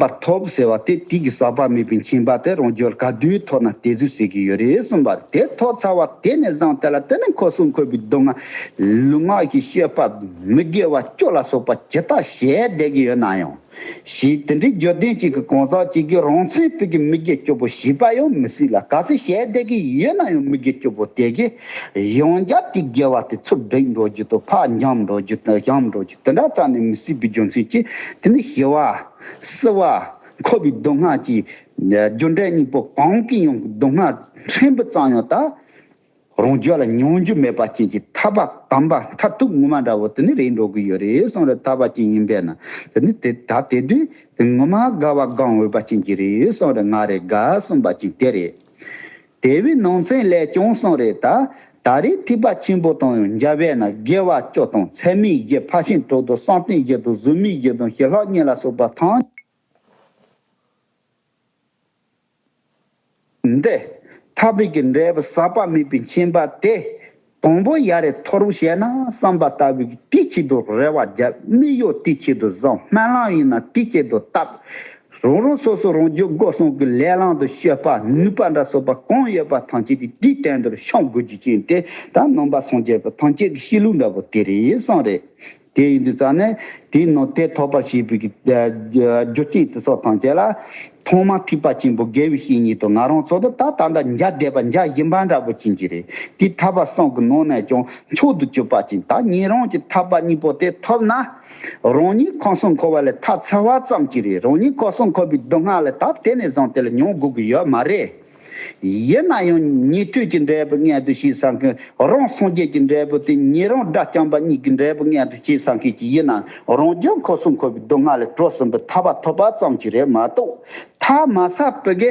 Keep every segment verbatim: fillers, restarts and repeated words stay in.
པར་ཐོབ་ཟེར་བ་དེ་དེ་གི་ཟག་པ་མེད་པའི་མཁྱེན་པ་དེ་རང་རྒྱུད་ག་དུས་ཐོབ་ན་དེ་དུས་ཟེར་གྱི་ཡོད་རེད་གསུངས་པ་རེད། དེ་ཐོབ་ཚར་བ་དེ་ནས་བཟུང་དེ་ལ་དེ་ནས་འཁོར་གསུམ་འཁོར་བའི་སྡུག་བསྔལ་ལུས་ངག་གི་སྤྱོད་པ་མི་དགེ་བ་བཅུ་ལ་སོགས་པ་ཇི་ལྟར་བྱས་བསྡད་ཀྱི་ཡོད་ན་ཡང་། ཞེས་དེ་འདྲའི་རྒྱུ་ལྡན་གཅིག་གི་གང་ཟག་གཅིག་གིས་རང་མཚན་ཕུད་ཀྱི་མི་དགེ་བཅུ་པོ་ཞེས་པ་ཡང་མི་སྲིད་ལ། ག་ཚོད་བྱས་བསྡད་ཀྱི་ཡོད་ན་ཡང་མི་དགེ་བཅུ་པོ་དེ་གིས་ཡང་བསྐྱར་དེ་དགེ་བ་དེ་ཚུར་སྒྲིག་འགྲོ་རྒྱུ་དང་ཕར་འགྱངས་འགྲོ་རྒྱུ་དང་འགྱངས་འགྲོ་རྒྱུ་དེ་འདྲ་རྩ་ནས་མི་སྲིད་པའི་རྒྱུ་མཚན་གྱིས། དེ་ནི་ཞི་བ་བསིལ་བ་འཁོར་བའི་སྡུག་བསྔལ་གྱི་རྒྱུ་འབྲས་གཉིས་པོ་གང་གིས་ཡང་སྡུག་བསྔལ་ཕྲན་བུ་ཙམ་ཡང་ད་རང་རྒྱུད་ལ་མྱོང་རྒྱུ་མེད་པ་ཅན་གྱི་ཐར་པ་དམ་པ་མཐར་ཐུག་ངོ་མ་འདྲ་བོ་དེ་ནི་རེད་འགྲོ་གི་ཡོད་རེད་གསུངས་རེད། ཐར་པ་ཅན་ཡིན་པས་ན་དེ་ནི་དེ་ད་དེ་དུས་དེ་ངོ་མ་དགའ་བ་གང་འོས་པ་ཅན་གྱི་རེད་གསུངས་རེད། ང་རེ་དགའ་གསུངས་པ་ཅན་དེ་རེད། དེ་བས་ནང་ཚན་ལས་ཀྱང་གསུངས་རེད། ད་ད་རེས་ཐེག་པ་ཆེན་པོ་དང་ཡང་འཇལ་བས་ན་དགེ་བ་བཅུ་དང་ཚད་མེད་བཞི་ཕར་ཕྱིན་དྲུག་དང་བསམ་གཏན་བཞི་དང་གཟུགས་མེད་བཞི་དང་ཞི་ལྷག་གཉིས་ལ་སོགས་པ་ཐམས་འདི་ཐར་པའི་གི་འབྲས་བུ་ཟག་པ་མེད་པའི་མཁྱེན་པ་དེ་དང་པོ་ཡ་རེ་ཐོར་བུ་བྱས་ན་བསམ་པ་ལྟ་བུའི་གི་དེའི་ཆེད་དུ་རེ་བ་རྒྱབ། དམིགས་ཡུལ་དེའི་ཆེད་དུ་བཟང་། སྨོན་ལམ་ཡིན་ན་དེའི་ཆེད་དུ་བཏབ། རང་རང་སོ་སོ་རང་རྒྱུད་སྒོ་གསུམ་གྱི་ལས་ལམ་དུ་སྤྱོད་པ་ནུས་པ་འདྲ་སོགས་པ་གང་ཡོད་པ་ཐམས་ཅད་དེ་དེའི་སྟེང་དུ་ཤོང་དགོས་རྒྱུ་ཅན་དེ་ད་ནང་པ་སངས་རྒྱས་པ་ཐམས་ཅད་ཀྱི་བཤད་ལུགས་འདྲ་པོ་དེ་རེད་གསུངས་རེད། དེ་ཡིན་དུས་ཙང་ནས་དེའི་ནང་དེ་ཐོབ་པར་བྱེད་པའི་གི་རྒྱུ་རྐྱེན་དེ་སོགས་ཐམས་ཅད་ལ་ཐོག་མར་ཐེག་པ་ཆེན་པོ་དགེ་བའི་བཤེས་གཉེན་དང་ང་རང་ཚོ་དེ་ད་ད་ལྟ་མཇལ་བསྡད་པ་མཇལ་བཞིན་པ་འདྲ་པོ་ཅན་གྱི་རེད། དེ་ཐར་པ་གསུམ་གྱི་ནང་ནས་ཀྱང་མཆོག་ཏུ་གྱུར་པ་ཅན་ད་ཉན་རང་གྱི་ཐར་པ་གཉིས་པོ་དེ་ཐོབ་ན། རང་ཉིད་འཁོར་གསུམ་འཁོར་བ་ལས་ཐར་ཚར་བ་ཙམ་གྱིས་རེད། རང་ཉིད་འཁོར་གསུམ་འཁོར་བའི་སྡུག་བསྔལ་ལས་ད་དེ་ནས་བཟུང་དེ་ལ་མྱོང་དགོས་ཀྱི་ཡོད་མ་རེད། ཡིན་ན་ཡང་ཉན་ཐོས་ཀྱི་འབྲས་བུ་མངོན་དུ་བྱས་བསམ་མཁན། རང་སངས་རྒྱས་ཀྱི་འབྲས་བུ་དེ་ཉན་རང་དགྲ་བཅོམ་པ་གཉིས་ཀྱི་འབྲས་བུ་མངོན་དུ་བྱས་བསམ་མཁན་གྱི་ཡིན་ན་རང་རྒྱུད་འཁོར་གསུམ་འཁོར་བའི་སྡུག་བསྔལ་ལས་གྲོལ་ཟིན་པའི་ཐར་པ་ཐོབ་པ་ཙམ་གྱིས་རེད་མ་གཏོགས། ཐར་མ་ཚར་བའི་གི་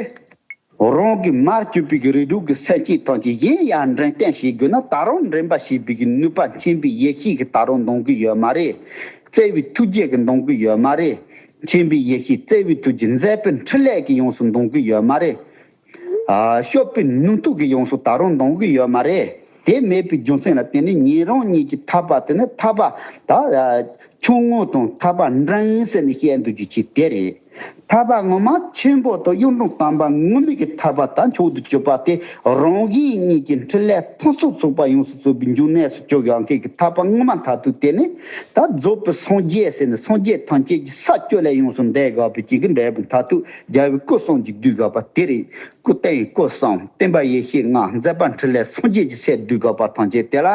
རང་གི་མར་གྱུར་པའི་གི་རིགས་དྲུག་གི་སེམས་ཅན་ཐམས་ཅད་གཞན་ཡང་འདྲེན་བསྟན་བྱེད་དགོས་ན་ད་རུང་འདྲེན་པ་བྱེད་པའི་གི་ནུས་པ་མཁྱེན་པའི་ཡེ་ཤེས་ཀྱིས་ད་རུང་འདང་གི་ཡོད་མ་རེད། བརྩེ་བའི་ཐུགས་རྗེ་གིས་འདང་གི་ཡོད་མ་རེད། མཁྱེན་པའི་ཡེ་ཤེས་བརྩེ་བའི་ཐུགས་རྗེ་མཛད་པའི་འཕྲིན་ལས་ཀྱིས་ཡོངས་སུ་འདང་གི་ཡོད་མ་རེད། ཨ། སྤྱོད་པའི་ནུས་སྟོབས་ཀྱིས་ཡོངས་སུ་ད་རུང་འདང་གི་ཡོད་མ་རེད། དེ་མེད་པའི་རྒྱུ་མཚན་ལ་བརྟེན་ནས་ཉན་རང་གཉིས་ཀྱི་ཐར་པ་དེ་ནི་ཐར་པ་ད་ཆུང་ངུ་དང་ཐར་པ་འབྲིང་ཟེར་ནས་བཤད་འདུག་རྒྱུ་ཅིག་དེ་རེད། ཐར་པ་ངོ་མ་ཆེན་པོ་དང་གཡུང་དྲུང་དམ་པ་ངོ་མའི་གི་ཐར་པ་དང་མཆོག་ཏུ་གྱུར་པ་དེ་རང་གཞན་གཉིས་ཀྱི་འཕྲིན་ལས་ཕུན་སུམ་ཚོགས་པ་ཡོངས་སུ་རྫོགས་པའི་འབྱུང་གནས་སུ་གྱུར་ཡོང་མཁན་གྱི་ཐར་པ་ངོ་མ་མཐར་ཐུག་དེ་ནི་ད་རྫོགས་པའི་སངས་རྒྱས་ཟེར་ནས་སངས་རྒྱས་ཐམས་ཅད་ཀྱི་ས་བཅུ་ལས་ཡོངས་སུ་འདས་དགོས་པའི་ཅིག་གི་འབྲས་བུ་མཐར་ཐུག་རྒྱལ་བའི་སྐུ་གསུམ་གྱི་བསྡུས་དགོས་པ་དེ་རེད། སྐུ་སྟེང་སྐུ་གསུམ་སྟོན་པ་ཡེ་ཤེས་ལྔ་མཛད་པ་འཕྲིན་ལས་སངས་རྒྱས་ཀྱི་སས་བསྡུས་དགོས་པ་ཐམས་ཅད་དེ་ལ་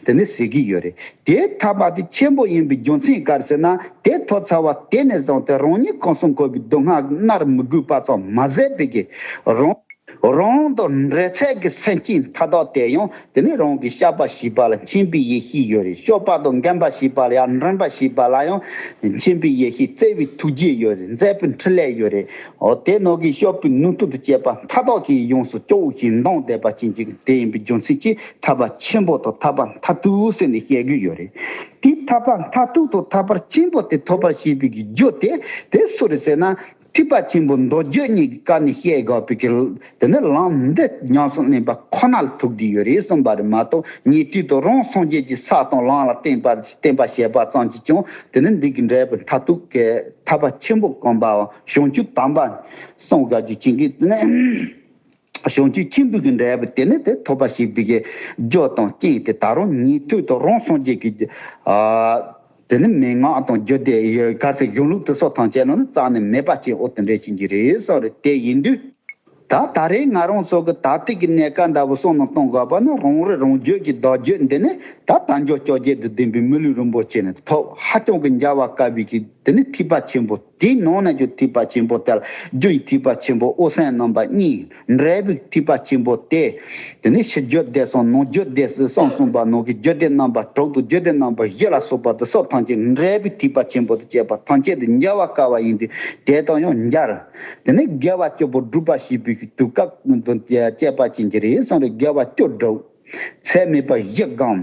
དེ་ནི་ཟེར་གྱི་ཡོད་རེད། དེའི་ཐར་པ་དེ་ཆེན་པོ་ཡིན་པའི་རྒྱུ་མཚན་ག་རེ་ཟེར་ན་དེ་ཐོབ་ཚར་བ་དེ་ནས་བཟུང་སྟེ་རང་ཉིད་འཁོར་གསུམ་འཁོར་བའི་སྡུག་བསྔལ་མནར་མི་དགོས་པ་ཙམ་མ་ཟད་པའི་གི་རང་རང་དང་འབྲེལ་ཚད་ཀྱི་སེམས་ཅན་མཐའ་དག་དེ་ཡང་དེ་ནི་རང་གི་སྐྱོབ་པ་བྱེད་པ་ལ་མཁྱེན་པའི་ཡེ་ཤེས་ཡོད་རེད། སྐྱོབ་པ་དང་འགན་པ་བྱེད་པ་ལ་ཡང་འདྲེན་པ་བྱེད་པ་ལ་ཡང་མཁྱེན་པའི་ཡེ་ཤེས་བརྩེ་བའི་ཐུགས་རྗེ་ཡོད་རེད། མཛད་པའི་འཕྲིན་ལས་ཡོད་རེད། འོ་དེ་ནང་གི་སྐྱོབ་པའི་ནུས་སྟོབས་དང་བཅས་པ་མཐའ་དག་གིས་ཡོངས་སུ་སྐྱོབ་ཅིང་འདང་བསྡད་པ་ཅན་གྱི་དེ་ཡིན་པའི་རྒྱུ་མཚན་གྱིས་ཐར་པ་ཆེན་པོ་དང་ཐར་པ་མཐར་ཐུག་ཟེར་ནས་བཤད་ཀྱི་ཡོད་རེད། དེ་ཐར་པ་མཐར་ཐུག་དང་ཐར་པ་ཆེན་པོ་དེ་ཐོབ་པར་བྱེད་པའི་གི་རྒྱུ་དེ་དེ་སུ་རེད་ཟེར་ན། ཐེག་པ་ཆེན་པོ་མདོ་རྒྱུད་གཉིས་ཀྱི་བཀའ་ནས་བཤད་དགོས་པའི་གི་དེ་ནི་ལམ་འདི་ཉམས་སུ་ལེན་པ་ཁོ་ན་ལ་ཐུག་བསྡད་ཡོད་རེད་གསུངས་པ་རེད་མ་གཏོགས་ཉན་ཐོས་དང་རང་སངས་རྒྱས་ཀྱི་ས་དང་ལམ་ལ་བརྟེན་པ་བརྟེན་པ་བྱས་པ་ཙམ་གྱིས་ཀྱང་དེ་ནི་འདི་གི་འབྲས་བུ་མཐར་ཐུག་གི་ཐར་པ་ཆེན་པོ་གོམས་པའམ་བྱང་ཆུབ་དམ་པ་གསུངས་དགོས་རྒྱུ་ཅན་གྱི་དེ་ནི་བྱང་ཆུབ་ཆེན་པོའི་གི་འབྲས་བུ་དེ་ནི་དེ་ཐོབ་པར་བྱེད་པའི་གི་རྒྱུ་དང་རྐྱེན་དེ་ད་རུང་ཉན་ཐོས་དང་རང་སངས་རྒྱས་ཀྱི་ཨ། དེ་ནི་མན་ངག་དང་རྒྱུད་སྡེ་ཡི་ག་རེ་ཟེར་གཞུང་ལུགས་དེ་སོགས་ཐམས་ཅད་ནང་ནས་རྩ་ནས་མེད་པ་ཅིག་འོ་དེ་འདྲ་ཅན་གྱི་རེད་གསུངས་རེད། དེ་ཡིན་དུས་ད་ད་རེས་ང་རང་ཚོ་གི་ད་ལྟའི་གི་གནས་སྐབས་འདྲ་བོ་བསམ་བློ་གཏོང་དགོས་པ་ནི་རང་རེ་རང་རྒྱུད་ཀྱི་བདག་རྒྱུད་འདི་ནི་ད་དལ་འབྱོར་བཅོ་བརྒྱད་དང་ལྡན་པའི་མི་ལུས་རིན་པོ་ཆེ་ནི་ཐོབ་ཧ་ཅང་གི་མཇལ་བ་དཀའ་བའི་གི་དེ་ནི་ཐེག་པ་ཆེན་པོ། དེའི་ནང་ན་རྒྱུ་ཐེག་པ་ཆེན་པོ་དེ་ལ་རྒྱུ་ཡི་ཐེག་པ་ཆེན་པོ་འོད་གསལ་རྣམ་པ་གཉིས། འབྲས་བུའི་ཐེག་པ་ཆེན་པོ་དེ། དེ་ནི་ཕྱི་རྒྱུད་སྡེ་གསུམ་ནང་རྒྱུད་སྡེ་གསུམ་གསུངས་པ་ནང་གི་རྒྱུད་སྡེ་རྣམ་པ་དྲུག་དང་རྒྱུད་སྡེ་རྣམ་པ་བཞི་ལ་སོགས་པ་དེ་སོགས་ཐམས་ཅད་འབྲས་བུའི་ཐེག་པ་ཆེན་པོ་དང་བཅས་པ་ཐམས་ཅད་དུ་མཇལ་བ་དཀའ་བ་ཡིན་ཏེ་དེ་དང་ཡང་མཇལ། དེ་ནི་དགེ་བ་བཅུ་པོ་སྒྲུབ་པ་བྱེད་པའི་དུས་སྐབས་དང་བཅས་པ་ཅན་གྱི་རེད་གསུངས་རེད། དགེ་བ་བཅུ་སྒྲུབ། ཚད་མེད་པ་བཞི་བསྒོམ།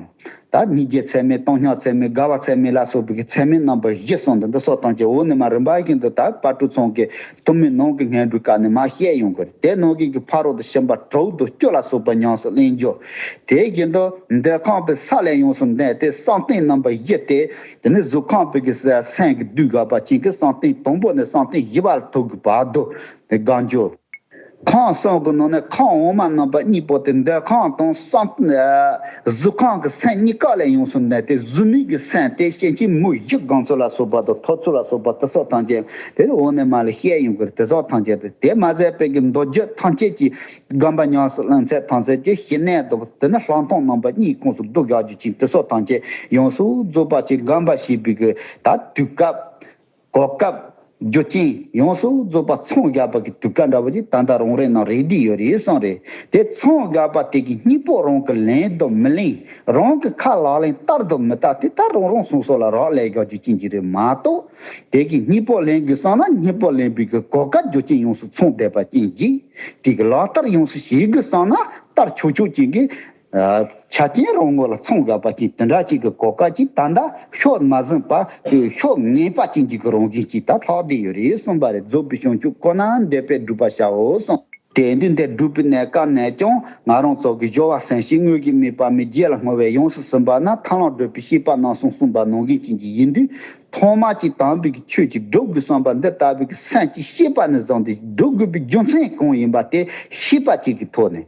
ད་ ད་སྙིང་རྗེ་ཚད་མེད། བཏང་སྙོམས་ཚད་མེད། དགའ་བ་ཚད་མེད་ལ་སོགས་པའི་གི་ཚད་མེད་རྣམ་པ་བཞི་གསུངས་འདུག་འདི་སོགས་ཐམས་ཅད་འོ་ནི་མ་རིམ་པ་བཞིན་དུ་ད་དཔལ་སྤྲུལ་ཚང་གི་གཏོར་མའི་ནང་གི་སྔས་འགྲོའི་སྐབས་ནས་མར་བཤད་ཡོང་གི་རེད། དེ་ནང་གི་གི་ཕ་རོལ་ཏུ་ཕྱིན་པ་དྲུག་ཏུ་སྤྱོད་ལ་སོགས་པ་ཉམས་སུ་ལེན་རྒྱུ། དེ་བཞིན་དུ་འདོད་ཁམས་པའི་ས་ལས་ཡོངས་སུ་འདས་ཏེ་བསམ་གཏན་རྣམ་པ་བཞི་སྟེ། དེ་ནི་གཟུགས་ཁམས་པའི་གི་སེམས་ཀྱི་བདུད་དགག་པ་ཅན་གྱི་བསམ་གཏན་དང་པོ་ནས་བསམ་གཏན་བཞི་པ་ལ་ཐུག་གི་བར་དུ་དེ་དགག་རྒྱུ། ཁམས་གསུམ་གྱི་ནང་ནས་ཁམས་དབུ་མ་རྣམ་པ་གཉིས་པོ་དེ་འདོད་ཁམས་དང་བསམ། གཟུགས་ཁམས་ཀྱི་སེམས་གཉིས་ཀ་ལས་ཡོངས་སུ་འདས་ཏེ་གཟུགས་མེད་ཀྱི་སེམས་དེ་སྐྱེ་མཆེད་མུ་བཞི་སྒོམ་ཚུལ་ལ་སོགས་པ་དང་ཐོབ་ཚུལ་ལ་སོགས་པ་དེ་སོགས་ཐམས་ཅད་དེ་འོག་ནས་མར་ལ་བཤད་ཡོང་གི་རེད། དེ་སོགས་ཐམས་ཅད་དེ་དེ་མ་ཟད་པའི་གི་མདོ་རྒྱུད་ཐམས་ཅད་ཀྱི་སྒོམ་པ་ཉམས་སུ་ལེན་ཚད་ཐམས་ཅད་ཀྱི་ཞི་གནས་དང་དེ་ནི་ལྷག་མཐོང་རྣམ་པ་གཉིས་ཁོངས་སུ་བསྡུ་དགག་རྒྱུ་ཅན་དེ་སོགས་ཐམས་ཅད་ཡོངས་སུ་རྫོགས་པ་ཅིག་སྒོམ་པ་ཞེས་པའི་གི་ད་དུས་སྐབས། གོ་སྐབས། རྒྱུ་རྐྱེན་ཡོངས་སུ་རྫོགས་པ་ཚང་བཞག་པ་གི་དུས་སྐབས་འདྲ་བོ་ཅིག་ད་ལྟ་རང་རེ་ནང་རེད་བསྡད་ཡོད་རེད་གསུངས་རེད། དེ་ཚང་བཞག་པ་དེ་གི་སྙིང་པོ་རང་གིས་ལེན་དང་མི་ལེན། རང་གི་ཁས་ལག་ལེན་བསྟར་དང་མི་བསྟར་དེ་ད་རང་རང་སོ་སོ་ལ་རག་ལས་དགག་རྒྱུ་ཅན་ཅིག་རེད་མ་གཏོགས། དེ་གི་སྙིང་པོ་ལེན་དགོས་བསམ་ན་སྙིང་པོ་ལེན་པའི་གི་གོ་སྐབས་རྒྱུ་རྐྱེན་ཡོངས་སུ་ཚང་བསྡད་པ་ཅན་ཅིག་དེ་གི་ལག་བསྟར་ཡོངས་སུ་བྱེད་དགོས་བསམ་ན་བསྟར་ཆོག་ཆོག་ཅན་གི་ཆ་རྐྱེན་རང་ངོ་ལ་ཚང་བཞག་པ་ཅན་དེ་འདྲ་ཅིག་གི་གོ་སྐབས་ཅིག་ད་ལྟ་ཕྱོགས་མ་ཟིན་པ་ཕྱོགས་ངན་པ་ཅན་ཅིག་གི་རང་བཞིན་ཅིག་ད་ལྷག་བསྡད་ཡོད་རེད་གསུངས་པ་རེད། རྫོགས་པའི་བྱང་ཆུབ་ཁོ་ན་འདོད་པས་བསྒྲུབ་པར་བྱའོ་གསུངས། དེ་དུས་འདིར་སྒྲུབ་པའི་གནས་སྐབས་ནས་ཀྱང་ང་རང་ཚོ་གི་སྦྱོར་བ་སེམས་བསྐྱེད་དངོས་གཞི་དམིགས་པ་མེད་རྒྱུད་ལ་བསྔོ་བས་ཡོངས་སུ་ཟིན་པ་ན་ཐར་ལམ་སྒྲུབ་པའི་བཤེས་པ་རྣམ་གསུམ་གསུངས་པ་ནང་བཞིན་ཅན་གྱི་ཡིན་དུས། ཐོག་མ་ཅིག་དམ་པའི་གི་ཆོས་ཅིག་སྒྲུབ་དགོས་བསམ་པ་འདི་ལྟ་བུའི་གི་སེམས་ཅིག་ཤེས་པ་ནས་བཟུང་སྟེ་སྒྲུབ་དགོས་པའི་རྒྱུ་མཚན་གང་ཡིན་པ་དེ་ཤེས་པ་ཅིག་གི་ཐོག་ནས།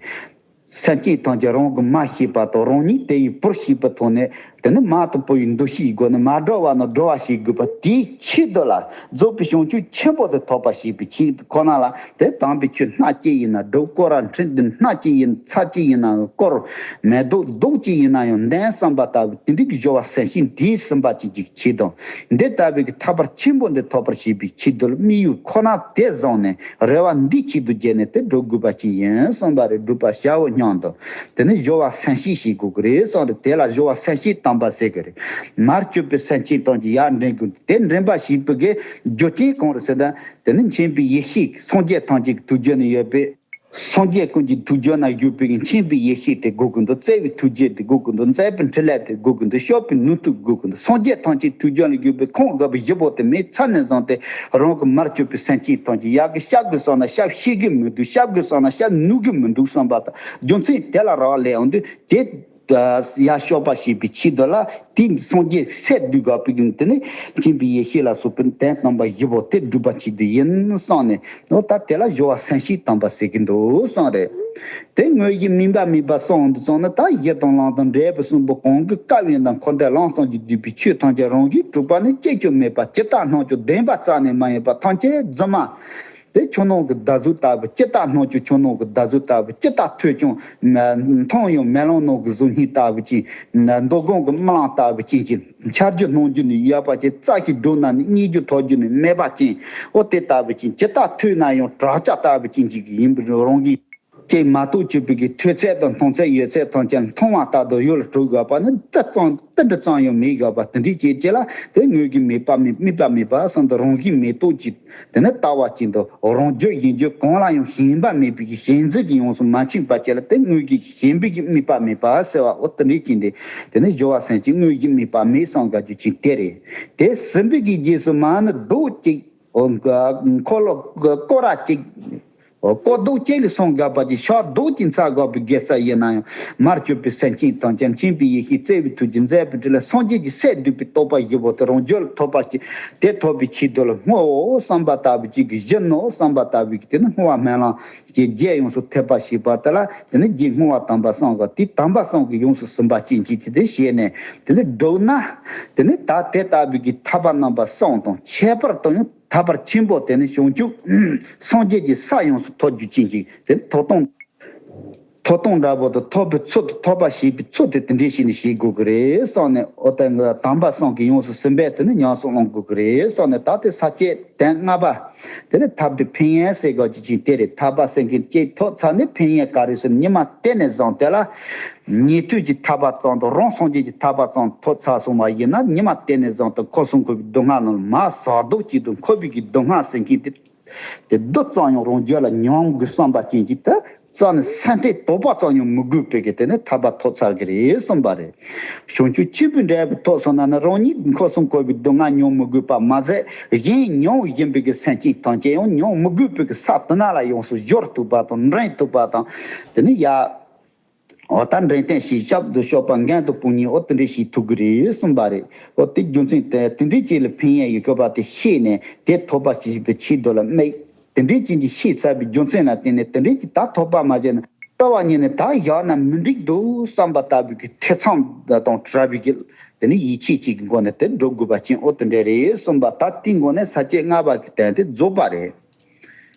སེམས་ཅན་ཐམས་ཅད་རང་གིས་མ་ཤེས་པ་དང་རང་ཉིད་དེ་ཡི་བུར་ཤེས་པའི་ཐོག་ནས་དེ་ནི་མ་དང་པོ་ཡི་འདུ་ཤེས་སྒོ་ནས་མ་འགྲོ་བ་ན་འགྲོ་བ་ཞིག་དགོས་པ་དེའི་ཆེད་དུ་ལ་རྫོགས་པའི་བྱང་ཆུབ་ཆེན་པོ་དེ་ཐོབ་པ་ཞེས་པའི་ཆེད་དུ་ཁོ་ན་ལ་དེ་དམ་པའི་ཆོས་སྣ་གཅིག་ཡིན་ན་སྒྲུབ། སྐོར་ར་འཕྲིན་དེ་སྣ་གཅིག་ཡིན་ཚར་གཅིག་ཡིན་ན་ཡང་སྐོར། མེ་ཏོག་རྡོག་གཅིག་ཡིན་ན་ཡང་འདོན་བསམ་པ་ལྟ་བུ་དེ་འདྲའི་གི་སྦྱོར་བ་སེམས་བསྐྱེད་འདིའི་སེམས་པ་ཅིག་ཅིག་ཆེད་དུ་འདི་ལྟ་བུའི་གི་ཐར་པ་ཆེན་པོ་འདི་ཐོབ་པར་བྱེད་པའི་ཆེད་དུ་དམིགས་ཡུལ་ཁོ་ན་དེ་བཟུང་ནས་རེ་བ་འདི་ཆེད་དུ་བརྒྱབ་ནས་དེ་འགྲོ་དགོས་པ་ཅིག་ཡིན་གསུངས་པ་རེད། སྒྲུབ་པར་བྱའོ་སྙམ་དུ་དེ་ནི་སྦྱོར་བ་སེམས་བསྐྱེད་བྱེད་དགོས་ཀྱི་རེད་གསུངས་རེད། དེ་ལ་སྦྱོར་བ་སེམས་བསྐྱེད་དམ་པ་ཟེར་གི་རེད། མར་གྱུར་པའི་སེམས་ཅན་ཐམས་ཅད་ཡར་འདྲེན་དགོས། དེ་འདྲེན་པ་བྱེད་པའི་གི་རྒྱུ་རྐྱེན་གང་རེད་ཟེར་ན། དེ་ནི་མཁྱེན་པའི་ཡེ་ཤེས་སངས་རྒྱས་ཐམས་ཅད་ཀྱི་ཐུགས་རྒྱུད་ནས་ཡོད་པའི། སངས་རྒྱས་ཀུན་གྱི་ཐུགས་རྒྱུད་ན་བཞུགས་པའི་མཁྱེན་པའི་ཡེ་ཤེས་དེ་དགོས་ཀྱི་འདུག་བརྩེ་བའི་ཐུགས་རྒྱུད་དེ་དགོས་ཀྱི་འདུག་མཛད་པའི་འཕྲིན་ལས་དེ་དགོས་ཀྱི་འདུག་སྐྱོབ་པའི་ནུས་མཐུ་དགོས་ཀྱི་འདུག་སངས་རྒྱས་ཐམས་ཅད་ཐུགས་རྒྱུད་ལ་བཞུགས་པའི་ཁམས་དགའ་བའི་བཞི་པོ་དེ་མེད་ཚར་ནས་བཟུང་སྟེ་རང་གི་མར་གྱུར་པའི་སེམས་ཅན་ཐམས་ཅད་ཡག་གི་བཤད་དགོས་བསམ་ན་བཤད་ཤེས་ཀྱི་མི་འདུག་བཤད་དགོས་བསམ་ན་བཤད་ནུས་ཀྱི་མི་འདུག་བསམ་པ་དང་རྒྱུ་མཚན་དེ་ལ་རག་ལས་འོང་དུས་དེ། ཡར་གཤོག་པ་ཞེས་པའི་ཆེད་དུ་ལ་དེའི་སངས་རྒྱས་སྲས་བསྡུས་དགོས་པའི་དེ་ནི་མཁྱེན་པའི་ཡེ་ཤེས་ལ་སོགས་པའི་དོན་དམ་པ་བཞི་པོ་དེ་སྒྲུབ་པ་ཆེད་དུ་ཡིན་གསུངས་ནས་ཨོ་ད་དེ་ལ་སྦྱོར་བ་སེམས་བསྐྱེད་དམ་པ་ཟེར་གྱི་འདུག་གསུངས་རེད། དེ་དངོས་གཞི་དམིགས་པ་མེད་པ་གསུངས་འདུག་གསུངས་ན་ད་གཞི་དང་ལམ་དང་འབྲས་བུ་གསུམ་པོ་གང་གི་སྐབས་ཡིན་དང་འཁོར་འདས་ལམ་གསུམ་གྱིས་བསྡུས་པའི་ཆོས་ཐམས་ཅད་རང་བཞིན་གྲུབ་པ་ནི་གཅིག་ཀྱང་མེད་པ་ཇི་ལྟར་སྣང་ཀྱང་བདེན་པ་རྩ་ནས་མ་ཡིན་པ་ཐམས་ཅད་རྫུན་མ། དེ་ཆུ་ནང་གི་ཟླ་གཟུགས་ལྟ་བུ་ཇི་ལྟར་སྣང་ཀྱང་ཆུ་ནང་གི་ཟླ་གཟུགས་ལྟ་བུ་ཇི་ལྟར་ཐོས་ཀྱང་མཐོང་ཡང་མེ་ལོང་ནང་གི་གཟུགས་བརྙན་ལྟ་བུ་ཅན། མདོ་སྒང་གི་རྨི་ལམ་ལྟ་བུ་ཅན་གྱི་འཆར་རྒྱུ་སྣང་རྒྱུ་ནི་ཡོད་པ་ཅན་རྩ་ཞིག་འགྲོ་ན་ནི་རྙེད་རྒྱུ་ཐོབ་རྒྱུ་ནི་མེད་པ་ཅན། ཨོ་དེ་ལྟ་བུ་ཅན་ཇི་ལྟར་ཐོས་ན་ཡང་བྲག་ཅ་ལྟ་བུ་ཅན་གྱི་ཡིན་པའི་རང་བཞིན། ཅིག་མ་གཏོགས་གྱུར་པའི་གི་ཐོས་ཚད་དང་མཐོང་ཚད་ཡོད་ཚད་ཐམས་ཅད་མཐོང་བ་ལྟར་དུ་ཡུལ་ལ་གྲུབ་དགོས་པ་ནི་ཏི་ཙམ་ཏི་འདྲ་ཙམ་ཡང་མེད་དགོས་པ་དེ་འདྲའི་བྱེད་ཅེས་ལ་དེ་དངོས་ཀྱི་མེད་པ་མེད་དམིགས་པ་མེད་པ་བསམ་དུ་རང་བཞིན་མེད་རྟོགས་ཀྱི་དེ་ནི་ལྟ་བ་ཅན་དུ་རང་རྒྱུད་གཞན་རྒྱུད་གང་ལ་ཡང་ཞེན་པ་མེད་པའི་གི་ཞེན་འཛིན་གྱི་ཡོངས་སུ་མ་ཕྱིན་པ་ཅེས་ལ་དེ་དངོས་ཀྱི་ཞེན་པའི་གི་དམིགས་པ་མེད་པ་ཟེར་བ་འོ་དེ་འདྲའི་ཅན་དེ་དེ་ནི་སྦྱོར་བ་སེམས་བསྐྱེད་དངོས་ཀྱི་དམིགས་པ་མེད་གསུངས་དགོས་རྒྱུ་ཅན་དེ་རེད། དེ་ཟིན་པའི་གི་རྗེས་སུ་མ་ནི་རྡོག་གཅིག་འཁོར་ལོ་སྐོར་ར་གཅིག་སྐོར་རྡོག་གཅིག་ལ་སོང་དགོས་པ་ཅིག་ཤར་རྡོག་གཅིག་འཚར་དགོས་པའི་དགེ་རྩ་ཡིན་ན་ཡང་མར་གྱུར་པའི་སེམས་ཅན་དང་ཀྱང་མཁྱེན་པའི་ཡེ་ཤེས་བརྩེ་བའི་ཐུགས་རྗེ་མཛད་པའི་དྲིན་ལས་སངས་རྒྱས་ཀྱི་སྲས་བསྡུས་པའི་རྟོགས་པ་བཞི་པོ་དེ་རང་རྒྱུད་ལ་ཐོབ་པ་ཅིག་དེ་ཐོབ་པའི་ཆེད་དུ་ལ་བསྔོའོ་བསམ་པ་ལྟ་བུ་ཅིག་གི་གཞི་ནོ་བསམ་པ་ལྟ་བུའི་དེ་ནི་བསྔོ་བ་སྨོན་ལམ་གྱི་རྒྱས་ཡོངས་སུ་ཐེབས་པ་ཞེས་པ་དེ་ལ་དེ་ནི་རྗེ་བསྔོ་བ་དམ་པ་གསུམ་ག་དེ་དམ་པ་གསུམ་གྱི་ཡོངས་སུ་ཟིན་པ་ཅན་གྱི་དེ་བྱས་ནས་དེ་ནི་བསྒྲུབས་ན་དེ་ནི་ད་དེ་ལྟ་བུའི་གི་ཐར་པ་རྣམ་པ་གསུམ་དང་ཁྱད་པར་དུ་ཡང་། ཐར་པ་ཆེན་པོ་དེ་ནི་བྱང་ཆུབ་སངས་རྒྱས་ཀྱི་ས་ཡོངས་སུ་ཐོབ་རྒྱུ་ཅན་གྱི་དེ་ཐོབ་ཐང་ཐོབ་ཐང་འདྲ་པོ་དང་ཐོབ་པའི་ཚུལ་དུ་ཐོབ་པ་བྱེད་པའི་ཚུལ་དེ་དེ་འདྲའི་ཞིག་ནི་བྱེད་དགོས་ཀྱི་རེད་བསམ་ནས་ཨོ་ཏན་གི་དམ་པ་གསུམ་གྱི་ཡོངས་སུ་ཟིན་པས་དེ་ནི་ཉམས་སུ་བླང་དགོས་ཀྱི་རེད་བསམ་ནས་ད་དེ་ས་བཅད་དོན་ལྔ་པ་དེ་ནི་ཐར་པའི་ཕན་ཡོན་ཟེར་དགོས་ཀྱི་ཅིག་དེ་རེད། ཐར་པ་ཟེར་མཁན་གཅིག་ཐོབ་ཚར་ནས་ཕན་ཡོན་ག་རེ་ཟེར་ཉི་མ་དེ་ནས་བཟུང་དེ་ལ། ཉན་ཐོས་ཀྱི་ཐར་པ་ཙམ་དང་རང་སངས་རྒྱས་ཀྱི་ཐར་པ་ཙམ་ཐོབ་ཚར་སོང་བ་ཡིན་ན་ཉི་མ་དེ་ནས་བཟུང་སྟེ་འཁོར་གསུམ་འཁོར་བའི་སྡུག་བསྔལ་རྣམས་མར་ཟག་ལྡོག་གཅིག་ཏུ་འཁོར་བའི་གི་སྡུག་བསྔལ་ཟེར་མཁན་དེ་དེ་སྡུག་ཙམ་ཡང་རང་རྒྱུད་ལ་མྱོང་དགོས་བསམ་པ་ཅན་གྱི་དེ་ རྩ་ནས་སེམས་ཁྲལ་དོགས་པ་ཙམ་ཡང་མི་དགོས་པའི་གི་དེ་ནི་ཐར་པ་ཐོབ་ཚར་གི་རེད་གསུངས་པ་རེད། བྱང་ཆུབ་ཆེན་པོའི་འབྲས་བུ་ཐོབ་སོང་ན་ནི་རང་ཉིད་འཁོར་གསུམ་འཁོར་བའི་སྡུག་བསྔལ་མྱོང་མི་དགོས་པ་མ་ཟད། གཞན་མྱོང་བཞིན་པའི་གི་སེམས་ཅན་ཐམས་ཅད་ཡང་མྱོང་མི་དགོས་པའི་གི་ས་དེ་ན་ལ་ཡོངས་སུ་སྦྱོར་ཐུབ་པ་དང་འདྲེན་ཐུབ་པ་དང་། དེ་ནི་ཡ། འོ་ད་འདྲེན་བསྟན་ཞེས་ཞབས་ཏུ་གཤོག་པ་མགོན་དུ་དཔུང་གཉེན་འོ་དེ་འདྲས་ཞིག་ཐུབ་གི་རེད་གསུངས་པ་རེད། འོ་དེ་རྒྱུ་མཚན་དེ་དེ་འདྲས་ཅིག་ལ་ཕན་ཡས་ཡོད་དགོས་པ་དེ་ཤེས་ནས་དེ་ཐོབ་པ་ཞེས་པའི་ཆེད་དུ་ལ་དམིགས། དེ་འདྲའི་རྐྱེན་གྱིས་ཤེས་ཚར་བའི་རྒྱུ་མཚན་ལ་བརྟེན་ནས་དེ་འདྲའི་གྱི་ད་ཐོབ་པ་མ་བྱས་ན་ལྟ་བ་ཉིད་ནས་ད་བཞག་ན་མི་འགྲིག་འདུག་བསམ་པ་ལྟ་བུའི་གི་ཐེ་ཚོམ་དང་བྲལ་བའི་གི་དེ་ནི་ཡིད་ཆེས་གཅིག་གི་སྒོ་ནས་དེ་འགྲོ་དགོས་པ་ཅན་ཨོ་དེ་འདྲ་རེད་གསུངས་པ། ད་དེའི་སྒོ་ནས་ས་བཅད་ལྔ་པ་གི་དོན་དེ་རྫོགས་པ་རེད།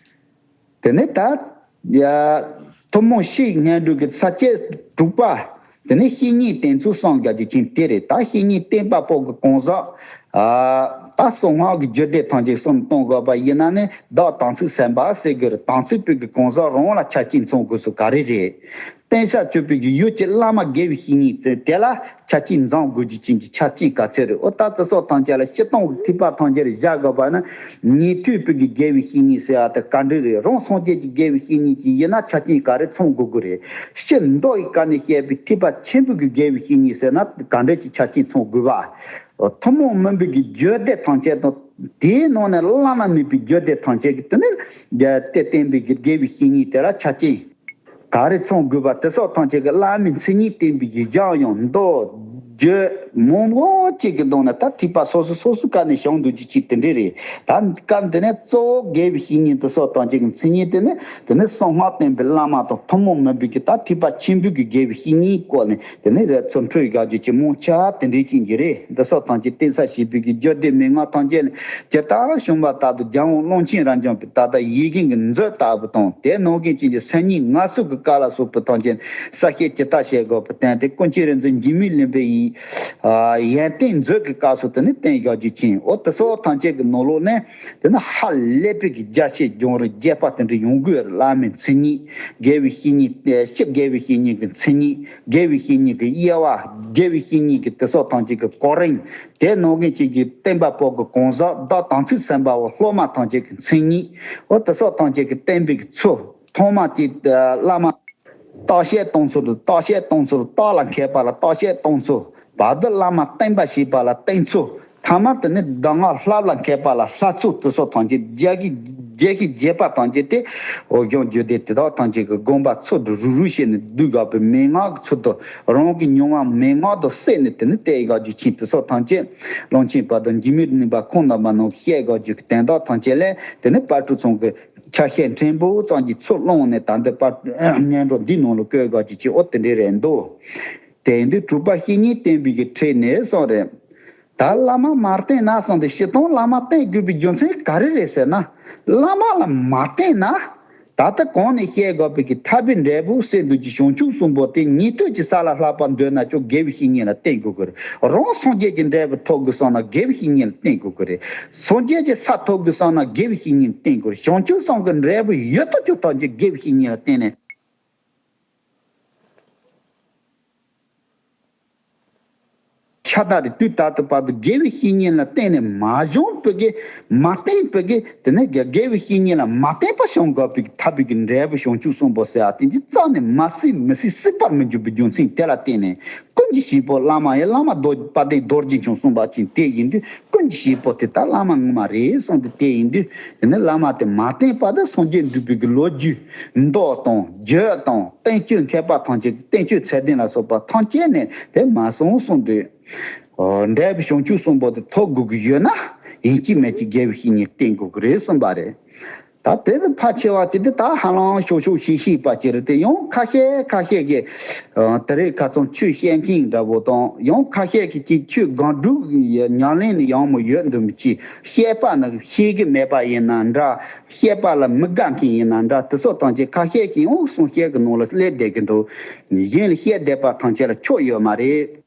དེ་ནས་ད་ཡ་ཐུན་མོང་བཤེས་སྙན་སྒྲོན་གྱི་ས་བཅད་དྲུག་པ། དེ་ནས་བཤེས་གཉེན་བསྟེན་ཚུལ་གསུམ་གྱ་གྱུ་ཅན་དེ་རེད། ད་བཤེས་གཉེན་བསྟེན་པ་པོ་གི་གང་ཟག་ཨ་ད་གསང་སྔགས་ཀྱི་རྒྱུད་སྡེ་ཐམས་ཅད་གསུམ་གཏོང་དགོས་པ་ཡིན་ན་ནི་བདག་དམ་ཚིག་སེམས་དཔའ་ཟེར་དགོས་རེད། དམ་ཚིག་པའི་གི་གང་ཟག་རང་ལ་ཆ་རྐྱེན་ཚང་དགོས་སུ་ག་རེ་རེད། བསྟེན་བྱ་སྤྱོད་པའི་གི་ཡུལ་གྱི་བླ་མ་དགེ་བའི་བཤེས་གཉེན་དེ་དེ་ལ་ཆ་རྐྱེན་འཛོམས་དགོས་རྒྱུ་ཅན་གྱི་ཆ་རྐྱེན་ག་ཚད་རེད། ཨོ་ད་དེ་སོགས་ཐམས་ཅད་ལ་སྤྱིར་བཏང་གི་ཐེག་པ་ཐམས་ཅད་ལ་བཞག་དགོས་པ་ན་ཉན་ཐོས་པའི་གི་དགེ་བའི་བཤེས་གཉེན་ཟེར་བ་དེ་ག་འདྲ་རེད། རང་སངས་རྒྱས་ཀྱི་དགེ་བའི་བཤེས་གཉེན་ཅིག་ཡིན་ན་ཆ་རྐྱེན་ག་རེ་ཚང་དགོས་ཀྱི་རེད། སྤྱིར་མདོ་ཡི་བཀའ་ནས་བཤད་པའི་ཐེག་པ་ཆེན་པོའི་གི་དགེ་བའི་བཤེས་གཉེན་ཟེར་ན་ག་འདྲ་གྱི་ཆ་རྐྱེན་ཚང་དགོས་པ། ཐུན་མོང་མིན་པའི་གི་རྒྱུད་སྡེ་ཐམས་ཅད་དང་དེའི་ནང་ནས་བླ་ན་མེད་པའི་རྒྱུད་སྡེ་ཐམས་ཅད་ཀྱི་དེ་ནས་དེ་བསྟེན་པའི་གི་དགེ་བའི་བཤེས་གཉེན་དེ་ལ་ཆ་རྐྱེན་ག་རེ་ཚང་དགོས་པ་དེ་སོགས་ཐམས་ཅད་ཀྱི་བླ་མའི་མཚན་ཉིད་བསྟན་པའི་གི་གཞན་ཡང་མདོ་རྒྱུད་མང་པོ་ཅིག་གི་ནང་ནས་ད་ཐེག་པ་སོ་སོ་སོ་སོའི་བཀའ་ནས་བྱུང་འདུག་ཅི་ཅིག་དེ་འདྲ་རེད། ད་སྐབས་འདི་ནས་གཙོ་བོ་དགེ་བའི་བཤེས་གཉེན་དེ་སོགས་ཐམས་ཅད་ཀྱི་མཚན་ཉིད་དེ་ནི་དེ་ནི་གསང་སྔགས་བསྟན་པའི་བླ་མ་དང་ཐུན་མོང་མིན་པའི་གི་ད་ཐེག་པ་ཆེན་པོའི་གི་དགེ་བའི་བཤེས་གཉེན་སྐོར་ནས་དེ་ནས་ཚུར་འཕྲོས་བཞག་རྒྱུ་ཅིག་མང་ཆེ་བ་དེ་འདྲའི་ཅན་གྱི་རེད། འདི་སོགས་ཐམས་ཅད་བསྟེན་ས་ཞེས་པའི་གི་རྒྱུད་སྡེ་མན་ངག་ཐམས་ཅད་ཇི་ལྟར་བྱུང་བ་ལྟར་དུ་རྒྱལ་དབང་ཀློང་ཆེན་རབ་འབྱམས་པའི་ད་ལྟ་ཡིད་བཞིན་གྱི་མཛོད་ལྟ་བུ་དང་དེ་ནང་གི་ཅན་གྱི་སེམས་ཉིད་ངལ་གསོ་གི་སྐབས་ལ་སོགས་པ་ཐམས་ཅད་གསལ་བཤད་ཇི་ལྟར་བྱེད་དགོས་པའི་དོན་དེ་ཀུན་མཁྱེན་རིག་འཛིན་འཇིགས་མེད་གླིང་པའི་ཡི་ཡོན་ཏན་མཛོད་ཀྱི་སྐབས་སུ་དེ་ནི་བསྟན་བཞག་རྒྱུ་ཅན། འོ་དེ་སོགས་ཐམས་ཅད་ཀྱི་ནང་ལོགས་ནས་དེ་ནི་ཧ་ལས་པའི་གི་རྒྱ་ཆེ་རྒྱང་རིང་རྒྱས་པ་དེ་འདྲ་ཡོང་དགོས། བླ་མའི་མཚན་ཉིད། དགེ་བའི་བཤེས་གཉེན་ཨེ་སྤྱིར་དགེ་བའི་བཤེས་གཉེན་གྱི་མཚན་ཉིད། དགེ་བའི་བཤེས་གཉེན་གྱི་དབྱེ་བ། དགེ་བའི་བཤེས་གཉེན་གྱི་དེ་སོགས་ཐམས་ཅད་ཀྱི་གོ་རིམ། དེ་ནང་གི་ཅིག་གི་བསྟེན་པ་པོ་གི་གང་ཟག་བདག་དམ་ཚིག་སེམས་དཔའ་བོ་སློབ་མ་ཐམས་ཅད་ཀྱི་མཚན་ཉིད། འོ་དེ་སོགས་ཐམས་ཅད་ཀྱི་བསྟེན་པའི་གི་ཚུལ། ཐོག་མ་ཅིག་བླ་མ་བརྟག་དཔྱད་གཏོང་ཚུལ། བརྟག་དཔྱད་གཏོང་ཚུལ། བརྟག་ལ་མཁས་པ་ལ་བརྟག་དཔྱད་གཏོང་ཚུལ། བར་དུ་བླ་མ་བསྟེན་པ་ཞེས་པ་ལ་བསྟེན་ཚུལ། ཐ་མ་དེ་ནི་གདམས་ངག་བསླབ་ལ་མཁས་པ་ལ་བསླབ་ཚུལ། དེ་སོགས་ཐམས་ཅད་རྒྱས་ཤིང་རྒྱས་ཤིང་རྒྱས་པ་ཐམས་ཅད་དེ་འོ་སྦྱོང་རྒྱུད་སྡེ་དེ་དག་ཐམས་ཅད་ཀྱི་དགོངས་པ་ཚུལ་དུ་རུ་རུ་བྱས་ནས་བསྡུས་དགོས་པའི་མན་ངག་གི་ཚུལ་དུ་རང་གི་མྱོང་བ་མན་ངག་ཏུ་བསྲེས་ནས་དེ་ནི་བསྟན་བཞག་རྒྱུ་ཅན། དེ་སོགས་ཐམས་ཅད་ཀློང་ཆེན་དཔལ་ལྡན་འཇིགས་མེད་གླིང་པ་ཁོང་རྣམ་པ་རྣམས་བཤད་དགོས་རྒྱུ་གི་དོན་དག་ཐམས་ཅད་ལས་དེ་ནི་དཔལ་སྤྲུལ་ཚང་གི་ཆ་ཤས་ཕྲན་བུ་ཙམ་གྱིས་ཚུར་བླངས་ནས་ད་ལྟ་དཔལ་སྙན་སྒྲོན་འདིའི་ནང་ལ་བཀོད་དགོས་རྒྱུ་ཅན་ཨོ་དེ་འདྲ་རེད་འདུག་དེ་ཡིན་དུས་དྲུག་པ་བཤེས་གཉེན་བསྟེན་པའི་གི་ཁྲིད་ནས་སོགས་རེད། ད་བླ་མ་མ་བསྟེན་ན་གསུངས་ཏེ་སྤྱིར་བཏང་བླ་མ་བསྟེན་དགོས་པའི་རྒྱུ་མཚན་ག་རེ་རེད་ཟེར་ན། བླ་མ་ལ་མ་བསྟེན་ན། ད་ལྟ་གོང་ནས་བཤད་དགོས་པའི་གི་ཐར་པའི་འབྲས་བུ་སེམས་འདུན་གྱི་བྱང་ཆུབ་གསུམ་པོ་དེ་ཉན་ཐོས་ཀྱི་ས་ལ་ལྷག་པར་འདོད་ན་ཀྱང་དགེ་བའི་བཤེས་གཉེན་ལ་བསྟེན་དགོས་ཀྱི་རེད། རང་སངས་རྒྱས་ཀྱི་འབྲས་བུ་ཐོབ་དགོས་བསམ་ན་དགེ་བའི་བཤེས་གཉེན་ལ་བསྟེན་དགོས་ཀྱི་རེད། སངས་རྒྱས་ཀྱི་ས་ཐོབ་དགོས་བསམ་ན་དགེ་བའི་བཤེས་གཉེན་ལ་བསྟེན་དགོས་རེད། བྱང་ཆུབ་སེམས་ཀྱི་འབྲས་བུ་ཡོད་དོ་ཅོག་ཐམས་ཅད་དགེ་བའི་བཤེས་གཉེན་ལ་བསྟེན་ནས། ཁྱབ་བདག་རེད། དུས་ད་ལྟ་བར་དུ་དགེ་བའི་བཤེས་གཉེན་ལ་བརྟེན་ནས་མ་བྱུང་བའི་གི་མ་བསྟེན་པའི་གི་དེ་ནས་དགེ་དགེ་བའི་བཤེས་གཉེན་ལ་མ་བརྟེན་པར་བྱུང་དགོས་པའི་གི་ཐར་པའི་གི་འབྲས་བུ་བྱང་ཆུབ་གསུམ་པོ་ཟེར་བ་དེ་འདི་རྩ་ནས་མ་སྲིད་མི་སྲིད་སྲིད་པར་མི་འགྱུར་བའི་རྒྱུ་མཚན་དེ་ལ་བརྟེན་ནས་ཀུན་གྱི་བཤེས་པོ་བླ་མ་ཡི་བླ་མ་རྡོ་དཔལ་ལྡན་རྡོ་རྗེ་འཆང་གསུངས་པ་ཅིག་དེ་ཡིན་དུས་ཀུན་གྱི་བཤེས་པོ་དེ་ད་བླ་མ་ངོ་མ་རེད་གསུངས་ཏེ་དེ་ཡིན་དུས་དེ་ནས་བླ་མ་དེ་མ་བསྟེན་པ་དང་སངས་རྒྱས་འགྲུབ་པའི་གི་ལོ་རྒྱུས་མདོ་དང་རྒྱུད་དང་བསྟན་བཅོས་མཁས་པ་ཐམས་ཅད་ཀྱི་བསྟན་བཅོས་ཚད་ལྡན་ལ་སོགས་པ་ཐམས་ཅད་ནས་དེ་མ་གསུངས་གསུངས་དུས། འབྲས་བུ་བྱང་ཆུབ་གསུམ་པོ་དེ་ཐོབ་དགོས་ཀྱི་ཡོད་ན་ཡིན་གཅིག་མིན་གཅིག་དགེ་བའི་བཤེས་གཉེན་བསྟེན་དགོས་ཀྱི་རེད་གསུངས་པ་རེད། ད་དེ་ལས་ཕལ་ཆེ་བ་ཅིག་དེ་ད་ཧ་ལམ་ཤོག་ཤོག་ཤིག་ཤིག་པ་ཅིག་རེད་དེ་ཡང་ཁ་ཤས་ཁ་ཤས་ཀྱིས་དེ་རིང་ཁ་སང་ཆོས་བཤད་མཁན་འདྲ་བོ་དང་ཡང་ཁ་ཤས་ཀྱིས་ཅིག་ཆོས་སྒང་དྲུག་ཉམས་ལེན་ཡང་མོ་ཡོད་འདུག་མི་ཅིག་བཤད་པ་ནི་ཤེས་ཀྱི་མེད་པ་ཡིན་ན་འདྲ། བཤད་པ་ལ་མི་དགའ་མཁན་ཡིན་ན་འདྲ། དེ་སོགས་ཐམས་ཅད་ཁ་ཤས་ཤིག་ཡང་གསུང་བཤད་ཀྱི་ནང་ལ་སླེབས་བསྡད་ཀྱི་འདུག་གཞན་ལ་བཤད་བསྡད་པ་ཐམས་ཅད་ལ་ཆོ་ཡོད་མ་རེད།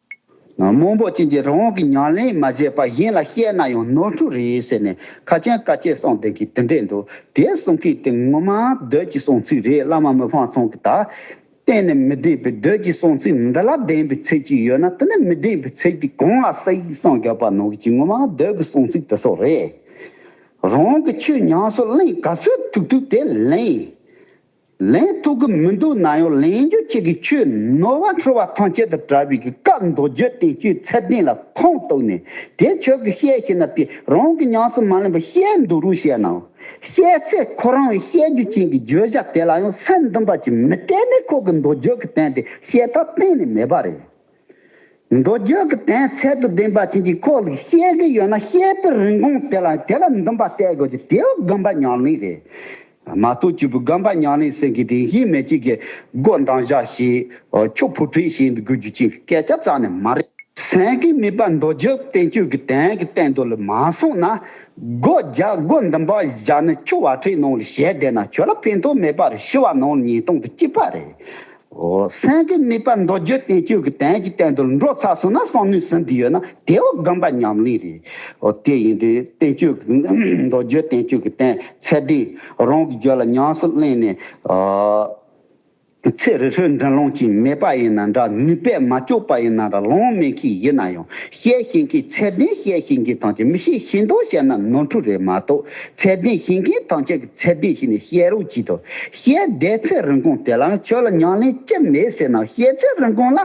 མང་པོ་ཅན་གྱིས་རང་གི་ཉམས་ལེན་མ་བྱས་པར་གཞན་ལ་བཤད་ན་ཡང་ནོར་འཁྲུལ་རེད་ཟེར་ནས་ཁ་ཅན་དཀའ་སྤྱད་གསུངས་བསྡད་མཁན་དེ་འདྲས་འདུག་དེ་གསུང་མཁན་དེ་ངོ་མ་བདུད་ཀྱི་གསུང་ཚིག་རེད། བླ་མ་མི་ཕམ་ཚང་གིས་ད་གཏན་ནས་མི་བདེན་པའི་བདུད་ཀྱི་གསུང་ཚིག་འདི་ལ་བདེན་པའི་ཚིག་ཅིག་ཡོད་ན་དེ་ནི་མི་བདེན་པའི་ཚིག་དེ་གང་ལ་སྲིད་གསུངས་བརྒྱབ་པ་ནང་གི་ངོ་མ་བདུད་ཀྱི་གསུང་ཚིག་དེ་སོགས་རེད། རང་གི་ཆོས་ཉམས་སུ་ལེན་ག་ཚོད་ཐུབ་ཐུབ་དེ་ལེན། ལེན་ཐུབ་ཀྱི་མི་འདུག་ན་ཡང་ལེན་རྒྱུ་ཁྱེད་ཀྱི་ཆོས་ནོར་བ་འཁྲུལ་བ་ཐམས་ཅད་དང་བྲལ་བའི་གི་བཀའ་མདོ་རྒྱུད་བསྟན་བཅོས་ཚད་ལྡན་ལ་ཁུངས་གཏུགས་ནས་དེ་ཁྱོད་ཀྱིས་བཤད་ཤེས་ན་དེ་རང་གི་ཉམས་སུ་མ་ལེན་པར་བཤད་འདུག་རུང་བཤད་ནའང་། བཤད་ཚེ་ཁོ་རང་བཤད་རྒྱུ་ཅན་གྱི་བརྗོད་བྱ་དེ་ལ་ཡང་སེམས་འདུན་པ་ཅིག་མི་གཏད་ནས་ཁོ་གི་མདོ་རྒྱུད་ཀྱི་དོན་དེ་བཤད་ཐབས་གཏན་ནས་མེད་པ་རེད། མདོ་རྒྱུད་ཀྱི་དོན་ཚད་དུ་ལྡན་པ་དེ་གྱིས་ཁོ་ལ་བཤད་ཀྱི་ཡོད་ན་བཤད་པའི་རིན་གོང་དེ་ལ་དེ་ལ་འདུན་པ་གཏད་དགོས་ཀྱི་དེ་བ་དགོན་པ་ཉམས་ལེན་རེད། མ་གཏོགས་གཅིག་པུ་དགོན་པ་ཉམས་ལེན་ཟེར་གྱི་དེ་གཞི་མེད་ཅིག་གི་སྒོ་འདང་བཞག་བྱས་ཆོས་ཕུ་ཁྲིད་བྱས་འདུག་རྒྱུ་ཅིག་སྐད་ཆ་རྩ་ནས་མ་རེད། སེམས་ཀྱིས་དམིགས་པ་མདོ་རྒྱུད་བསྟན་བཅོས་ཀྱི་དོན་གྱི་སྟེང་དུ་ལ་མ་སོང་ན། སྒོ་རྒྱག་སྒོ་འདུན་པ་བཞག་ནས་ཆུ་བ་ཁྲིད་ནང་ལ་བཞད་བསྡད་ན་ཁྱོད་ལ་ཕན་ཐོགས་མེད་པ་རེད། ཤི་བ་ནང་ལ་ཉེས་རྡུང་དུ་སྐྱེས་པ་རེད། འོ། སེམས་ཀྱིས་དམིགས་པ་མདོ་རྒྱུད་བསྟན་བཅོས་ཀྱི་དོན་གྱི་སྟེང་དུ་འགྲོ་ཚར་སོང་ན་བསམ་བློ་ཟིན་དུ་ཡོད་ན་དེ་བ་དགོན་པ་ཉམས་ལེན་རེད། འོ། དེ་ཡིན་དུས་བསྟན་བཅོས་ཀྱི་མདོ་རྒྱུད་བསྟན་བཅོས་ཀྱི་དོན་ཚད་ལྡན་རང་གི་རྒྱུད་ལ་ཉམས་སུ་ལེན་ནས། ཚེ་རིང་ཤོས་འདྲ་ལོང་ཅིག་མེད་པ་ཡིན་ན་འདྲ། ནུས་པས་མ་ལྕོགས་པ་ཡིན་ན་འདྲ། ལོང་མེད་མཁན་ཡིན་ན་ཡང་བཤད་ཤེས་མཁན་ཚད་ལྡན་བཤད་ཤེས་མཁན་ཐམས་ཅད་མི་ཤེས་ཤེས་མདོག་བཤད་ན་ནོར་འཁྲུལ་རེད་མ་གཏོགས་ཚད་ལྡན་ཤེས་མཁན་ཐམས་ཅད་ཀྱིས་ཚད་ལྡན་ཤེས་ནས་བཤད་རོགས་གྱིས་དང་བཤད་བསྡད་ཚེ་རིན་གོང་དེ་ལའང་ཁྱོད་ལ་ཉམས་ལེན་ཅི་མེད་ཟེར་ན་བཤད་ཚེ་རིན་གོང་ལ་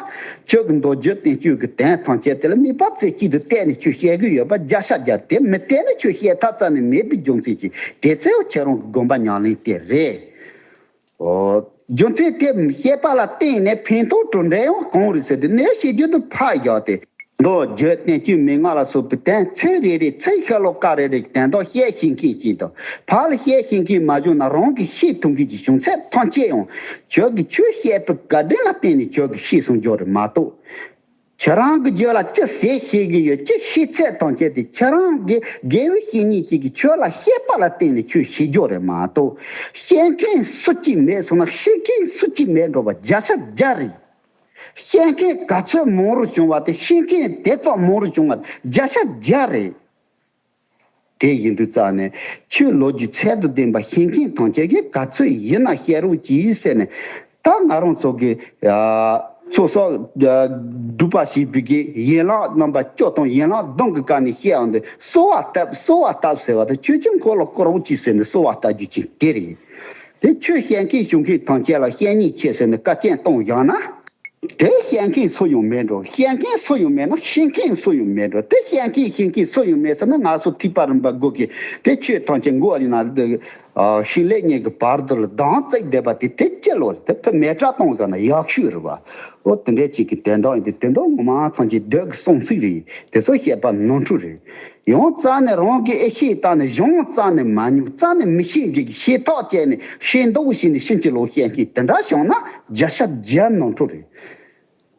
ཁྱོད་ཀྱི་མདོ་རྒྱུད་བསྟན་བཅོས་ཀྱི་དོན་ཐམས་ཅད་དེ་ལ་དམིགས་པ་རྩེ་གཅིག་ཏུ་གཏད་ནས་ཁྱོད་བཤད་གི་ཡོད་པ་བརྒྱ་ཆ་བརྒྱ་དེ་མི་གཏད་ན་ཁྱོད་བཤད་ཐབས་རྩ་ནས་མེད་པའི་རྒྱུ་མཚན་གྱིས་དེ་ཚེ་ཁྱེད་རང་གི་དགོན་པ་ཉམས་ལེན་དེ་རེད། ཨོ། རྒྱུ་མཚན་དེ་བཤད་པ་ལ་བརྟེན་ནས་ཕན་ཐོགས་གྲུབ་འབྲས་ཡང་གང་རེད་ཟེར་དུས་ནས་བཤད་རྒྱུ་དུ་ཕར་བཞག་སྟེ། མདོ་རྒྱུད་བསྟན་བཅོས་མན་ངག་ལ་སོགས་པའི་དོན་ཚིག་རེ་རེ་ཚིག་ཤོ་ལོ་ཀ་རེ་རེ་དོན་དག་བཤད་ཤེས་མཁན་ཅིག་དང་ཕར་ལ་བཤད་ཤེས་མཁན་མ་བྱུང་ན་རང་གིས་ཤེས་ཐུབ་མཁན་གྱི་བྱུང་ཚད་ཐམས་ཅད་ཡང་ཁྱོད་ཀྱིས་ཆོས་བཤད་པའི་བཀའ་དྲིན་ལ་བརྟེན་ནས་ཁྱོད་ཀྱིས་ཤེས་སོང་རྒྱུ་རེད་མ་གཏོགས། ཁྱེད་རང་གི་རྒྱུད་ལ་ཅི་ཟེར་ཤེས་ཀྱི་ཡོད་ཅི་ཤེས་ཚད་ཐམས་ཅད་དེ་ཁྱེད་རང་གི་དགེ་བའི་བཤེས་གཉེན་ཅིག་གིས་ཁྱོད་ལ་བཤད་པ་ལ་བརྟེན་ནས་ཁྱོད་ཤེས་རྒྱུ་རེད་མ་གཏོགས་བཤད་མཁན་སུ་གཅིག་མེད་སོང་ན་ཤེས་མཁན་སུ་གཅིག་མེད་འགྲོ་བ་བརྒྱ་ཆ་བརྒྱ་རེད། བཤད་མཁན་ག་ཚོད་མང་རུ་བྱུང་བ་དེ་ཤེས་མཁན་དེ་ཙམ་མང་རུ་བྱུང་བ་བརྒྱ་ཆ་བརྒྱ་རེད། དེ་ཡིན་དུས་ཙང་ནས་ཆོས་ལོ་རྒྱུས་ཚད་དུ་ལྡན་པ་ཤེས་མཁན་ཐམས་ཅད་ཀྱིས་ག་ཚོད་ཡིན་ན་བཤད་རོགས་གྱིས་ཟེར་ནས་ད་ང་རང་ཚོ་གི་ཚོགས་གསོག་སྒྲུབ་པ་བྱེད་པའི་གི་ཡན་ལག་རྣམ་པ་བཅུ་དང་ཡན་ལག་བདུན་གྱི་སྐབས་ནས་བཤད་ཡོང་དུས་གསོལ་བ་བཏབ་གསོལ་བ་བཏབ་ཟེར་བ་དང་ཆོས་ཀྱི་འཁོར་ལོ་བསྐོར་རོགས་གྱིས་ཟེར་ནས་གསོལ་བ་བཏབ་རྒྱུ་ཅིག་དེ་རེད། དེ་ཆོས་བཤད་མཁན་ཞུ་མཁན་ཐམས་ཅད་ལ་བཤད་ཉེས་ཆེ་ཟེར་ནས་བཀའ་བཀྱོན་གཏོང་བཞག་ན། དེ་བཤད་མཁན་སུ་ཡང་མེད་འགྲོ། བཤད་མཁན་སུ་ཡང་མེད་ན་ཤེས་མཁན་སུ་ཡང་མེད་འགྲོ། དེ་བཤད་མཁན་ཤེས་མཁན་སུ་ཡང་མེད་ཟེར་ན་ང་ཚོ་ཐེག་པ་རིམ་པ་དགུ་གི་དེ་ཆོས་ཐམས་ཅད་མགོ་ནས་ན་ཤིང་ལེབ་གཉིས་ཀྱི་བར་དུ་ལ་གདངས་བརྩེགས་བསྡད་པ་དེ་དེ་ཅི་ལོ་རེད། དེ་ཕར་མེ་སྲེག་གཏོང་དགོས་ན་ཡག་ཤོས་རེད་བ། འོ་དེ་འདྲའི་ཅིག་གི་དོན་དག་ཡིན་དུས་དོན་དག་ངོ་མ་ཐམས་ཅད་བདུད་ཀྱི་གསུང་ཚིག་རེད། དེ་ཚོ་བཤད་པ་ནོར་འཁྲུལ་རེད། ཡང་རྩ་ནས་རང་གི་ཨེ་ཤེས་རྩ་ནས་གཞུང་རྩ་ནས་མ་ཉོ། རྩ་ནས་མི་ཤེས་གི་ཤེས་ཐག་བཅད་ནས་ཤེས་མདོག་བྱས་ནས་ཕྱིན་ཅི་ལོག་བཤད་མཁན་དེ་འདྲ་བྱུང་ན་བརྒྱ་ཆ་བརྒྱ་ནོར་འཁྲུལ་རེད།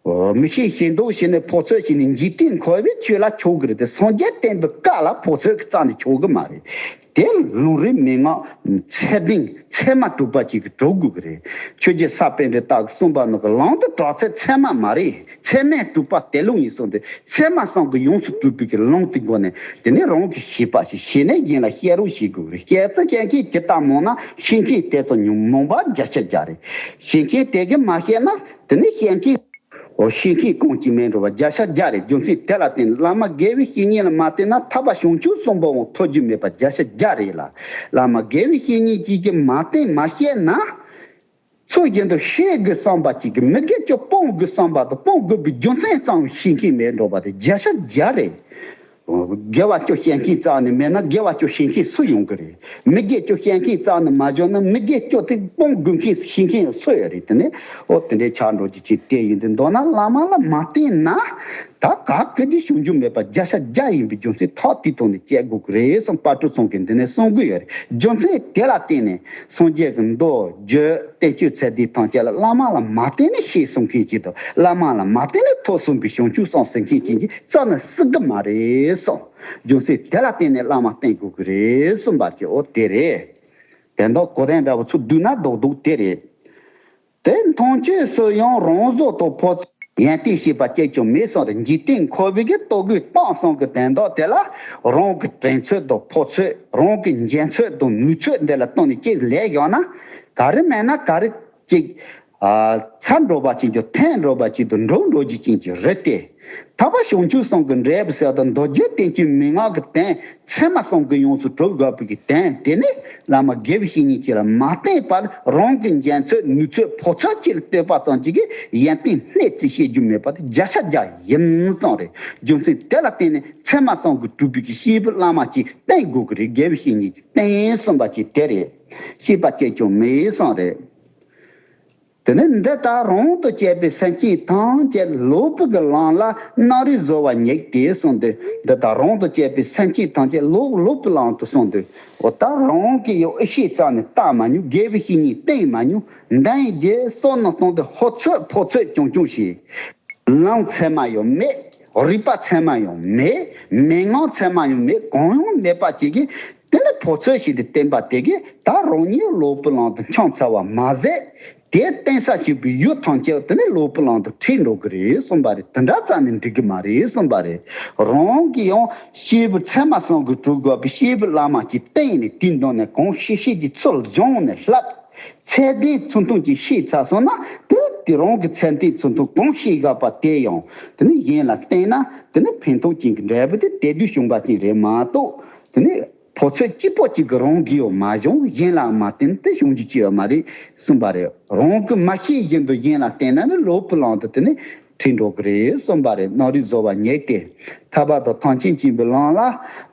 འོ། མི་ཤེས་ཤེས་མདོག་བྱས་ནས་ཕོ་ཚོད་བྱས་ནས་འཇིག་རྟེན་འཁོར་བའི་ཆོས་ལ་ཆོག་གི་རེད་དེ་སངས་རྒྱས་བསྟན་པའི་བཀའ་ལ་ཕོ་ཚོད་ཀྱི་རྩ་ནས་ཆོག་གི་མ་རེད། དེ་ལུང་རིགས་མན་ངག་ཚད་ལྡན་ཚད་མ་གྲུབ་པ་ཅིག་གིས་གྲུབ་དགོས་ཀྱི་རེད། ཆོས་རྗེ་ས་པཎ་གྱི་རྟགས་གསུངས་པ་ནང་གི་ལམ་དུ་གྲགས་ཚད་ཚད་མ་མ་རེད། ཚད་མས་གྲུབ་པ་དེ་ལུགས་ཡིན་གསུངས་ཏེ་ཚད་མ་བསམ་གྱིས་ཡོངས་སུ་གྲུབ་པའི་གི་ལམ་དེ་སྒོ་ནས་དེ་ནས་རང་གིས་ཤེས་པ་ཞིག་ཤེས་ནས་གཞན་ལ་བཤད་རོགས་བྱེད་དགོས་རེད། བཤད་ཚེ་བཤད་མཁན་ཇི་ལྟར་མང་ན་ཤེས་མཁན་དེ་ཙམ་ཉུང་མང་པ་བརྒྱ་ཆ་བརྒྱ་རེད། ཤེས་མཁན་དེ་གིས་མ་བཤད་ན་དེ་ནས་བཤད་མཁན། འོ། ཤེས་མཁན་གང་ཅི་མེད་འགྲོ་བ་བརྒྱ་ཆ་བརྒྱ་རེད། རྒྱུ་མཚན་དེ་ལ་བརྟེན་བླ་མ་དགེ་བའི་བཤེས་གཉེན་ལ་མ་བརྟེན་ན་ཐར་པ་བྱང་ཆུབ་སེམས་དཔའང་ཐོབ་རྒྱུ་མེད་པ་བརྒྱ་ཆ་བརྒྱ་རེད་ལ། བླ་མ་དགེ་བའི་བཤེས་གཉེན་གཅིག་གིས་མ་བསྟེན་མ་བཤད་ན། ཚུལ་བཞིན་དུ་ཤེས་དགོས་བསམ་པ་གཅིག་གིས་མི་དགེ་བཅུ་སྤོང་དགོས་བསམ་པ་དང་སྤོང་དགོས་པའི་རྒྱུ་མཚན་ཙམ་ཤེས་མཁན་མེད་འགྲོ་བ་དེ་བརྒྱ་ཆ་བརྒྱ་རེད། དགེ་བ་བཅུ་བཤད་མཁན་རྩ་ནས་མེད་ན་དགེ་བ་བཅུ་ཤེས་མཁན་སུ་ཡོང་གི་རེད། མི་དགེ་བཅུ་བཤད་མཁན་རྩ་ནས་མ་བྱུང་ན་མི་དགེ་བཅུ་དེ་སྤོང་དགོས་མཁན་ཤེས་མཁན་སུ་ཡོད་རེད། དེ་ནས་འོ་དེ་འདྲའི་ཆགས་འགྲོ་རྒྱུ་ཅིག་དེ་ཡིན་དུས་མདོར་ན་བླ་མ་ལ་མ་བརྟེན་ན་ད་ག་གི་དེ་བྱུང་རྒྱུ་མེད་པ་བརྒྱ་ཆ་བརྒྱ་ཡིན་པའི་རྒྱུ་མཚན་ཐག་དེའི་ཐོག་ནས་བཅད་དགོས་ཀྱི་རེད་བསམ་དཔལ་སྤྲུལ་ཚང་གིས་འདི་ནས་གསུང་གི་ཡོད་རེད། རྒྱུ་མཚན་དེ་ལ་བརྟེན་ནས་སངས་རྒྱས་ཀྱི་མདོ་རྒྱུད་བསྟན་བཅོས་ཚད་ལྡན་ཐམས་ཅད་ལ་བླ་མ་ལ་མ་བརྟེན་ནས་ཤེས་གསུང་མཁན་གཅིག་དང་བླ་མ་ལ་མ་བརྟེན་ནས་ཐོས་གསུངས་པའི་བྱང་ཆུབ་སེམས་མཁན་གཅིག་གིས་རྩ་ནས་སྲིད་གི་མ་རེད་གསུངས། རྒྱུ་མཚན་དེ་ལ་བརྟེན་ནས་བླ་མ་བསྟེན་དགོས་ཀྱི་རེད་གསུངས་པ་ཅིག་འོ་དེ་རེད། དོན་དག་གོ་དོན་འདྲ་བོ་ཚུར་བསྡུས་ན་རྡོག་རྡོག་དེ་རེད། དེ་མཐོང་ཆོས་སུ་ཡང་རང་བཟོ་དང་ཕོ་ཚོད་ཡོན་ཏན་ཤེས་པ་གཅིག་ཀྱང་མེད་སོང་རེད། འཇིག་རྟེན་འཁོར་བའི་གི་ལྟོ་གོས་གཏམ་གསུམ་གྱི་དོན་དག་དེ་ལ་རང་གི་དྲན་ཚོད་དང་ཕོ་ཚོད་རང་གི་འཇོན་ཚོད་དང་ནུས་ཚོད་འདི་ལ་བསྟུན་ནས་གཅིག་ལས་བཞག་ན་ག་རེ་མེད་ན་ག་རེ་གཅིག་ཨ། ཚར་འགྲོ་བ་ཅིག་ཀྱང་ཐོན་འགྲོ་བ་ཅིག་ཏུ་འགྲོ་འགྲོ་རྒྱུ་ཅན་གྱི་རེད་དེ། ད་ ཐར་པ་བྱང་ཆུབ་གསུམ་གྱི་འབྲས་བུ་ཟེར་བ་དང་མདོ་རྒྱུད་བསྟན་བཅོས་མན་ངག་གི་དོན་ཚད་མ་གསུམ་གྱི་ཡོངས་སུ་གྲུབ་དགོས་པའི་གི་དོན་དེ་ནི་བླ་མ་དགེ་བའི་བཤེས་གཉེན་གྱིས་ལ་མ་བསྟན་པར་རང་གི་འཇོན་ཚོད་ནུས་ཚོད་ཕོ་ཚོད་ཅིག་ལ་ལྟོས་པ་ཙམ་གྱིས་གི་ཡོན་ཏན་སྣེ་གཅིག་ཤེས་རྒྱུ་མེད་པ་དེ་བརྒྱ་ཆ་བརྒྱ་ཡིན་གསུངས་རེད། རྒྱུ་མཚན་དེ་ལ་བརྟེན་ནས་ཚད་མ་གསུམ་གྱིས་གྲུབ་པའི་གི་སྐྱེས་བུ་བླ་མ་ཅིག་བསྟེན་དགོས་ཀྱི་རེད། དགེ་བའི་བཤེས་གཉེན་གྱིས་བསྟེན་གསུངས་པ་ཅིག་དེ་རེད། ཤེས་པ་སྐྱེ་སྐྱོ་མེད་གསུངས་རེད། དེ་ནས་འདི་ལྟར་རང་དང་བཅས་པའི་སེམས་ཅན་ཐམས་ཅད་ལོག་པའི་གི་ལམ་ལ་རྣམ་རིག་བཟོ་བར་ཉེགས་ཏེ་གསུངས་ཏེ། འདི་ལྟར་རང་དང་བཅས་པའི་སེམས་ཅན་ཐམས་ཅད་ལོག་ལོག་པའི་ལམ་དུ་སོང་སྟེ། འོ་ད་རང་གིས་ཡང་ཨེ་ཤེས་རྩ་ནས་བལྟ་མ་མྱོང་། དགེ་བའི་བཤེས་གཉེན་བསྟེན་མ་མྱོང་། འདི་ཡི་རྗེས་བསམ་མནོ་བཏང་སྟེ་ཧོ་ཚོད་ཕོ་ཚོད་རྐྱང་རྐྱང་བྱས། ལམ་ཚད་མ་ཡང་མེད། རིགས་པ་ཚད་མ་ཡང་མེད། མན་ངག་ཚད་མ་ཡང་མེད། གང་ཡང་མེད་པ་ཅིག་གིས་དེ་ནི་ཕོ་ཚོད་ཞིག་ཏུ་བསྟན་པ་དེ་གིས་ད་རང་ཉིད་ལོག་པའི་ལམ་དུ་འཁྱམས་ཚར་བ་མ་ཟད། དེ་བསྟན་ས་བྱེད་པའི་ཡུལ་ཐམས་ཅད་དེ་ནི་ལོག་པའི་ལམ་དུ་ཁྲིད་འགྲོ་གི་རེད་གསུངས་པ་རེད། དེ་འདྲ་རྩ་ནས་འགྲིག་གི་མ་རེད་གསུངས་པ་རེད། རང་གིས་ཡང་སྐྱེས་བུ་ཚད་མ་གསུམ་གྱིས་གྲུབ་དགོས་པའི་སྐྱེས་བུ་བླ་མ་ཅིག་བསྟེན་ནས་དེའི་མདུན་ནས་གང་ཤེས་ཤེས་ཀྱི་ཚུལ་སྦྱོང་ནས་བསླབ། ཚད་ལྡན་ཚུལ་མཐུན་གྱིས་ཤེས་ཚར་སོང་ན། དེ་དེ་རང་གི་ཚད་ལྡན་ཚུལ་མཐུན་གང་ཤེས་བཞག་པ་དེ་ཡང་དེ་ནི་གཞན་ལ་བསྟན་ན་དེ་ནི་ཕན་ཐོགས་ཅན་གྱི་འབྲས་བུ་དེ་དེ་དུས་བྱུང་བ་ཅན་རེད་མ་གཏོགས། དེ་ནི་ཕོ་ཚོད་གཅིག་པོ་གཅིག་གིས་རང་གིས་ཡང་མ་བྱུང་། གཞན་ལ་མ་བསྟན་དེ་བྱུང་རྒྱུ་ཅི་ཡང་མ་རེད་གསུངས་པ་རེད། རང་གིས་མ་ཤེས་བཞིན་དུ་གཞན་ལ་བསྟན་ན་ནི་ལོག་པའི་ལམ་དུ་དེ་ནི་ཁྲིད་འགྲོ་གི་རེད་གསུངས་པ་རེད། རྣམ་རིག་བཟོ་བར་ཉེགས་ཏེ། ཐར་པ་དང་ཐམས་ཅད་མཁྱེན་པའི་ལམ་ལ་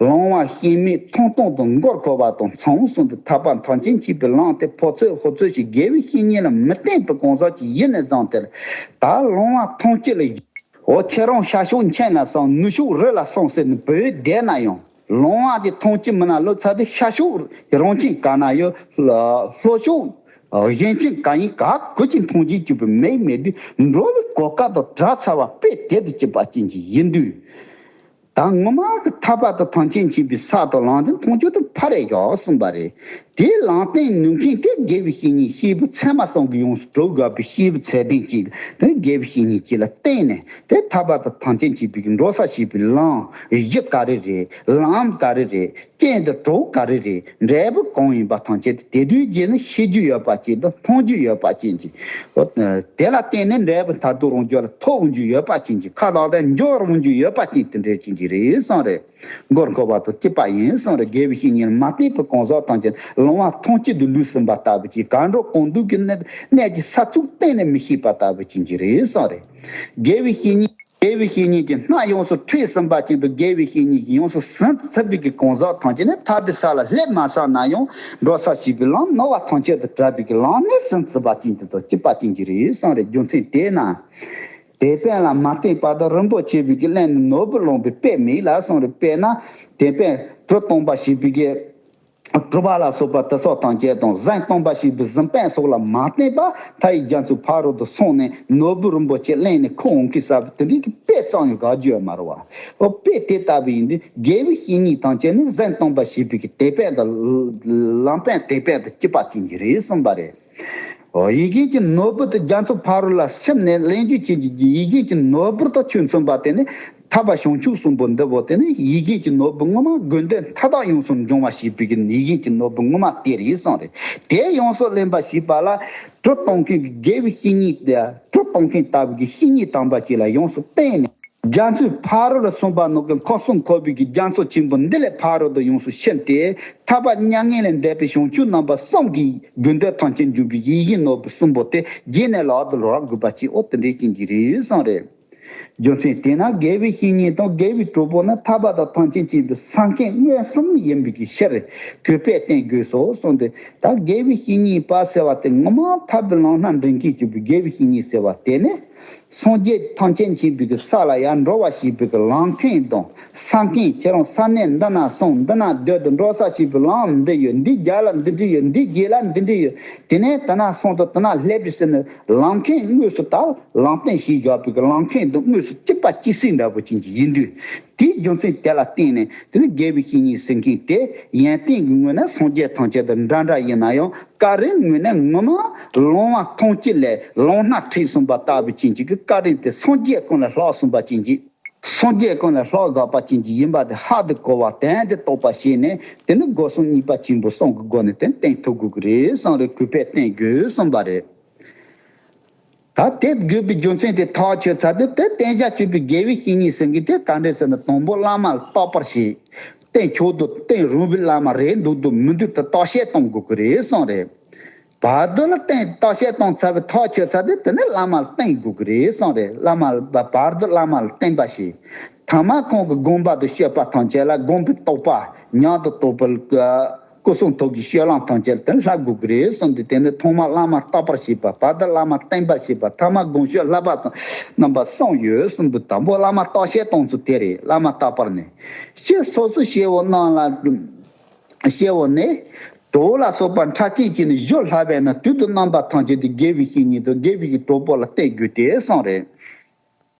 ལོང་བ་སྐྱེ་མེད་མཐོང་སྟངས་དང་མགོར་འཁོར་བ་དང་མཚུངས་གསུངས་ཏེ། ཐར་པ་ཐམས་ཅད་མཁྱེན་པའི་ལམ་དེ་ཕོ་ཚོད་ཧོ་ཚོད་ཞིག་དགེ་བའི་བཤེས་གཉེན་ལ་མི་བསྟེན་པའི་གང་ཟག་ཅིག་ཡིན་ནས་བཟུང་སྟེ། ད་ལོང་བ་ཐམས་ཅད་ལ། འོ་ཁྱེད་རང་ཤར་ཕྱོགས་མཁྱེན་ལ་སོང་། ནུབ་ཕྱོགས་རི་ལ་སོང་ཟེར་ནས་བོས་བསྡད་ན་ཡང་། ལོང་བ་དེ་ཐམས་ཅད་མིན་ན་ལོ་ཚ་དེ་ཤར་ཕྱོགས་རང་ཁྱིམ་ག་ན་ཡོད། ལྷོ་ཕྱོགས་གཞན་ཁྱིམ་ག་ཡིན་ག་གུ་ཅིག་མཐོང་རྒྱུ་བཅུག་པའི་མེད་མེད་དུས་འགྲོ་བའི་གོ་སྐབས་དང་བྲལ་ཚར་བ་དཔེ་དེ་དང་གཅིག་པ་ཅན་གྱི་ཡིན་དུས། ད་ངོ་མ་གི་ཐར་པ་དང་ཐམས་ཅད་མཁྱེན་པའི་ས་དང་ལམ་དེ་མཐོང་ཆོས་དུ་ཕ་རེ་བཞག་གསུངས་པ་རེད། དེའི་ལམ་བསྟན་ནུས་མཁན་དེ་དགེ་བའི་བཤེས་གཉེན་སྐྱེས་བུ་ཚད་མ་གསུམ་གྱི་ཡོངས་སུ་གྲུབ་དགོས་པའི་སྐྱེས་བུ་ཚད་ལྡན་ཅིག་དེ་དགེ་བའི་བཤེས་གཉེན་ཅིག་ལ་བསྟེན་ནས་དེ་ཐར་པ་དང་ཐམས་ཅད་མཁྱེན་པའི་འགྲོ་ས་བྱེད་པའི་ལམ་གཞི་ག་རེ་རེད། ལམ་ག་རེ་རེད། རྐྱེན་དང་གྲོགས་ག་རེ་རེད། འབྲས་བུ་གང་ཡིན་པ་ཐམས་ཅད་དེ་དུས་རྗེས་ནི་ཤེས་རྒྱུ་ཡོད་པ་ཅན་དང་མཐོང་རྒྱུ་ཡོད་པ་ཅན་གྱི། དེ་ལ་བརྟེན་ནས་འབྲས་བུ་མཐར་ཐུག་རང་རྒྱུད་ལ་ཐོབ་འོང་རྒྱུ་ཡོད་པ་ཅན་གྱི། ཁ་ལག་དང་འབྱོར་འོང་རྒྱུ་ཡོད་པ་ཅན་དེ་འདྲ་ཅན་གྱི་རེད་གསུངས་རེད། མགོར་འཁོར་བ་དང་སྐྱིད་པ་ཡིན་གསུངས་རེད། དགེ་བའི་བཤེས་གཉེན་མ་བསྟེན་པའི་གང་ཟག་ཐམས་ཅད་ལོང་བ་ཐམས་ཅད་དུ་ལུས་ཟིན་པ་ལྟ་བུ་ཅིག་གར་འགྲོ་གང་འདུལ་གྱི་གནས་གནས་ཀྱི་ས་ཚུགས་གཏན་ནས་མི་ཤེས་པ་ལྟ་བུ་ཅན་གྱི་རེད་གསུངས་རེད། དགེ་བའི་བཤེས་གཉེན། དགེ་བའི་བཤེས་གཉེན་གྱི་སྣ་ཡོངས་སུ་ཁྲིད་ཟིན་པ་ཅན་དང་། དགེ་བའི་བཤེས་གཉེན་གྱིས་ཡོངས་སུ་ཟིན་ཚུད་པའི་གི་གང་ཟག་ཐམས་ཅད་ནི་ཐར་པའི་ས་ལ་སླེབས་མ་ཚར་ན་ཡང་འགྲོ་ས་བྱེད་པའི་ལམ་ནོར་བ་ཐམས་ཅད་དུ་བྲལ་བའི་གི་ལམ་ནས་ཟིན་ཚུད་པ་ཅན་དེ་དང་གཅིག་པ་ཅན་གྱི་རེད་གསུངས་རེད། རྒྱུ་མཚན་དེས་ན། དེད་དཔོན་ལ་མ་བརྟེན་པ་དང་རིན་པོ་ཆེ་བའི་གི་གླིང་ནས་ནོར་བུ་ལོངས་པའི་དཔེ་མེད་ལ་གསུངས་རེད། དཔེར་ན་དེད་དཔོན་གྲུ་སྟོང་པ་ཞིག་པའི་གི་གྲུ་པ་ལ་སོགས་པ་དེ་སོགས་དང་བཅས་དང་། གཟན་སྟོང་པ་ཞིག་པའི་གཟན་དཔོན་སོགས་ལ་མ་བརྟེན་པར་མཐའ་ཡས་རྒྱ་མཚོའི་ཕ་རོལ་ཏུ་སོང་ནས་ནོར་བུ་རིན་པོ་ཆེ་གླེང་ནས་ཁུར་འོང་གི་ས་བུ་དེ་འདྲའི་གི་དཔེ་ཙམ་ཡང་དགག་རྒྱུ་ཡོད་མ་རེད་བ། ཨོ་དཔེ་དེ་ལྟ་བུ་ཡིན་དུས་དགེ་བའི་བཤེས་གཉེན་དང་བཅས་ནི་གཟན་སྟོང་པ་ཞིག་པའི་གི་དེད་དཔོན་དང་། ལམ་དཔོན་དེད་དཔོན་དང་གཅིག་པ་ཅན་གྱི་རེད་གསུངས་པ་རེད། ཨོ་ཡིད་བཞིན་གྱི་ནོར་བུ་དེ་རྒྱ་མཚོའི་ཕ་རོལ་ལ་ཕྱིན་ནས་གླེང་རྒྱུ་བྱེད་ཀྱི་ཡིད་བཞིན་གྱི་ནོར་བུ་དང་ཆོས་མཚུངས་པ་དེ་ནི། ཐར་པ་བྱང་ཆུབ་གསུམ་པོ་འདི་བོ་དེ་ནི་ཡིད་བཞིན་གྱི་ནོར་བུ་ངོ་མ་དགོས་འདོད་མཐའ་དག་ཡོངས་སུ་འབྱུང་བ་ཞེས་པའི་གི་ཡིད་བཞིན་གྱི་ནོར་བུ་ངོ་མ་དེ་རེད་གསུངས་རེད། དེ་ཡོངས་སུ་ལེན་པ་ཞེས་པ་ལ་གྲུ་གཏོང་མཁན་གྱི་དགེ་བའི་བཤེས་གཉེན་དེ། གྲུ་གཏོང་མཁན་ལྟ་བུ་གི་བཤེས་གཉེན་དམ་པ་ཅིག་ལ་ཡོངས་སུ་བསྟེན་ནས། རྒྱ་མཚོའི་ཕ་རོལ་ལ་སོང་པ་ནོར་གྱི་ཁམས་གསུམ་འཁོར་བའི་གི་རྒྱ་མཚོ་ཆེན་པོ་འདི་ལས་ཕ་རོལ་ཏུ་ཡོངས་སུ་ཕྱིན་ཏེ། ཐར་པ་མྱ་ངན་ལས་འདས་པའི་བྱང་ཆུབ་རྣམ་པ་གསུམ་གྱི་དགོས་འདོད་ཐམས་ཅད་འབྱུང་བའི་ཡིད་བཞིན་ནོར་བུ་གསུམ་པོ་དེ་རྗེས་ནས་ལག་ཏུ་རག་དགོས་པ་ཅིག་ཨོ་དེ་འདྲའི་ཅན་གྱི་རེད་གསུངས་རེད། རྒྱུ་མཚན་དེས་ན་དགེ་བའི་བཤེས་གཉེན་དང་དགེ་བའི་གྲོགས་པོ་ནི་ཐར་པ་དང་ཐམས་ཅད་མཁྱེན་པའི་ས་མཁན་མངོན་སུམ་ཡིན་པའི་གི་ཕྱིར་གུས་པས་བསྟེན་དགོས་སོ་གསུངས་ཏེ། ད་དགེ་བའི་བཤེས་གཉེན་པ་ཟེར་བ་དེ་ངོ་མ་ཐར་པའི་ལམ་སྣ་འདྲེན་མཁན་གྱི་དགེ་བའི་བཤེས་གཉེན་ཟེར་བ་དེ་ནི། སངས་རྒྱས་ཐམས་ཅད་མཁྱེན་པའི་གི་ས་ལ་ཡར་འགྲོ་བ་ཞེས་པའི་གི་ལམ་མཁན་དང་ས་མཁན། ཁྱེད་རང་ས་གནས་འདི་ན་སོང་འདི་ན་སྡོད་དུ་འགྲོ་ས་ཞེས་པའི་ལམ་འདི་ཡོད། འདི་རྒྱབ་ལ་འདི་འདྲ་ཡོད། འདི་རྗེས་ལ་འདི་འདྲ་ཡོད། དེ་ནས་དེ་ན་སོང་དུ་དེ་ན་སླེབས་པའི་ཟེར་ནས་ལམ་མཁན་དངོས་སུ་ད་ལམ་སྟོན་ཞིག་བཞག་པའི་གི་ལམ་མཁན་དང་དངོས་སུ་གཅིག་པ་གཅིག་སྲིང་འདྲ་པོ་ཅན་གྱི་ཡིན་དུས། དེའི་རྒྱུ་མཚན་དེ་ལ་བརྟེན་ནས་དེ་ནི་དགེ་བའི་བཤེས་གཉེན་ཟེར་མཁན་དེ་ཡོན་ཏན་གྱི་ངོས་ནས་སངས་རྒྱས་ཐམས་ཅད་དང་འདྲ་འདྲ་ཡིན་ན་ཡང་། བཀའ་དྲིན་ངོས་ནས་ངོ་མ་ལོང་བ་ཐམས་ཅད་ལས་ལོང་སྣ་ཁྲིད་གསུངས་པ་ལྟ་བུ་ཅན་གྱི་གི་བཀའ་དྲིན་དེ་སངས་རྒྱས་ཀུན་ལས་ལྷག་གསུངས་པ་ཅན་གྱི། སངས་རྒྱས་ཀུན་ལས་ལྷག་དགོས་པ་ཅན་གྱི་ཡིན་པ་དེ་ཧ་དུ་གོ་བ་དོན་དེ་རྟོགས་པ་བྱས་ནས་དེ་ནི་སྒོ་གསུམ་གཉིས་པ་ཆེན་པོ་གསུམ་གྱི་སྒོ་ནས་དེ་བསྟེན་ཐུབ་དགོས་ཀྱི་རེད་གསུངས་རེད། གུས་པས་བསྟེན་དགོས་གསུངས་པ་རེད། ད་དེ་དགོས་པའི་རྒྱུ་མཚན་དེ་ཐག་ཆོད་ཚར་དུས་དེ་བསྟེན་བྱ་སྤྱོད་པའི་དགེ་བའི་བཤེས་གཉེན་ཟེར་མཁན་དེ་ག་འདྲས་ཟེར་ན། དང་པོ་བླ་མ་ལ་བརྟག་པར་བྱེད། བསྟེན་ཆོག་འདུག་བསྟེན་རུང་བའི་བླ་མ་རེད་འདུག་འདུག་མི་འདུག་དེ་བརྟག་དཔྱད་གཏོང་དགོས་ཀྱི་རེད་གསུངས་རེད། བར་དུ་ལ་བསྟེན། བརྟག་དཔྱད་གཏོང་ཚར་བའི་ཐག་ཆོད་ཚར་དུས་དེ་ནས་བླ་མ་ལ་བསྟེན་དགོས་ཀྱི་རེད་གསུངས་རེད། བླ་མ་ལ་བར་དུ་བླ་མ་ལ་བསྟེན་པ་བྱེད། ཐ་མ་ཁོང་གི་དགོངས་པ་དང་སྤྱོད་པ་ཐམས་ཅད་ལ། དགོངས་པའི་རྟོགས་པ་ཉམས་སུ་རྟོགས་པའི་སྐུ་གསུང་ཐུགས་ཀྱི་སྤྱོད་ལམ་ཐམས་ཅད་ལ་དེ་བསླབ་དགོས་ཀྱི་རེད་གསུངས་ཏེ། དེ་ནས་ཐོག་མར་བླ་མ་བརྟག་པར་བྱེད་པ། བར་དུ་བླ་མ་བསྟེན་པར་བྱེད་པ། ཐ་མ་དགོངས་སྤྱོད་བསླབ་པ་དང་རྣམ་པ་གསུམ་ཡོད་གསུངས་འདུག་དང་པོ་བླ་མ་བརྟག་དཔྱད་གཏོང་ཚུལ་དེ་རེད། བླ་མ་བརྟག་པར་ནི། སྤྱིར་སོ་སོའི་སྐྱེ་བོ་རྣམས་ལ། སྐྱེ་བོ་ནི། གྲོགས་ལ་སོགས་པ་འཕྲལ་རྐྱེན་གྱིས་ནི་གཞོལ་སླ་བས་ན། དུས་དང་རྣམ་པ་ཐམས་ཅད་དུ་དགེ་བའི་བཤེས་གཉེན་དང་དགེ་བའི་གྲོགས་པོ་ལ་བསྟེན་དགོས་ཏེ་གསུངས་རེད།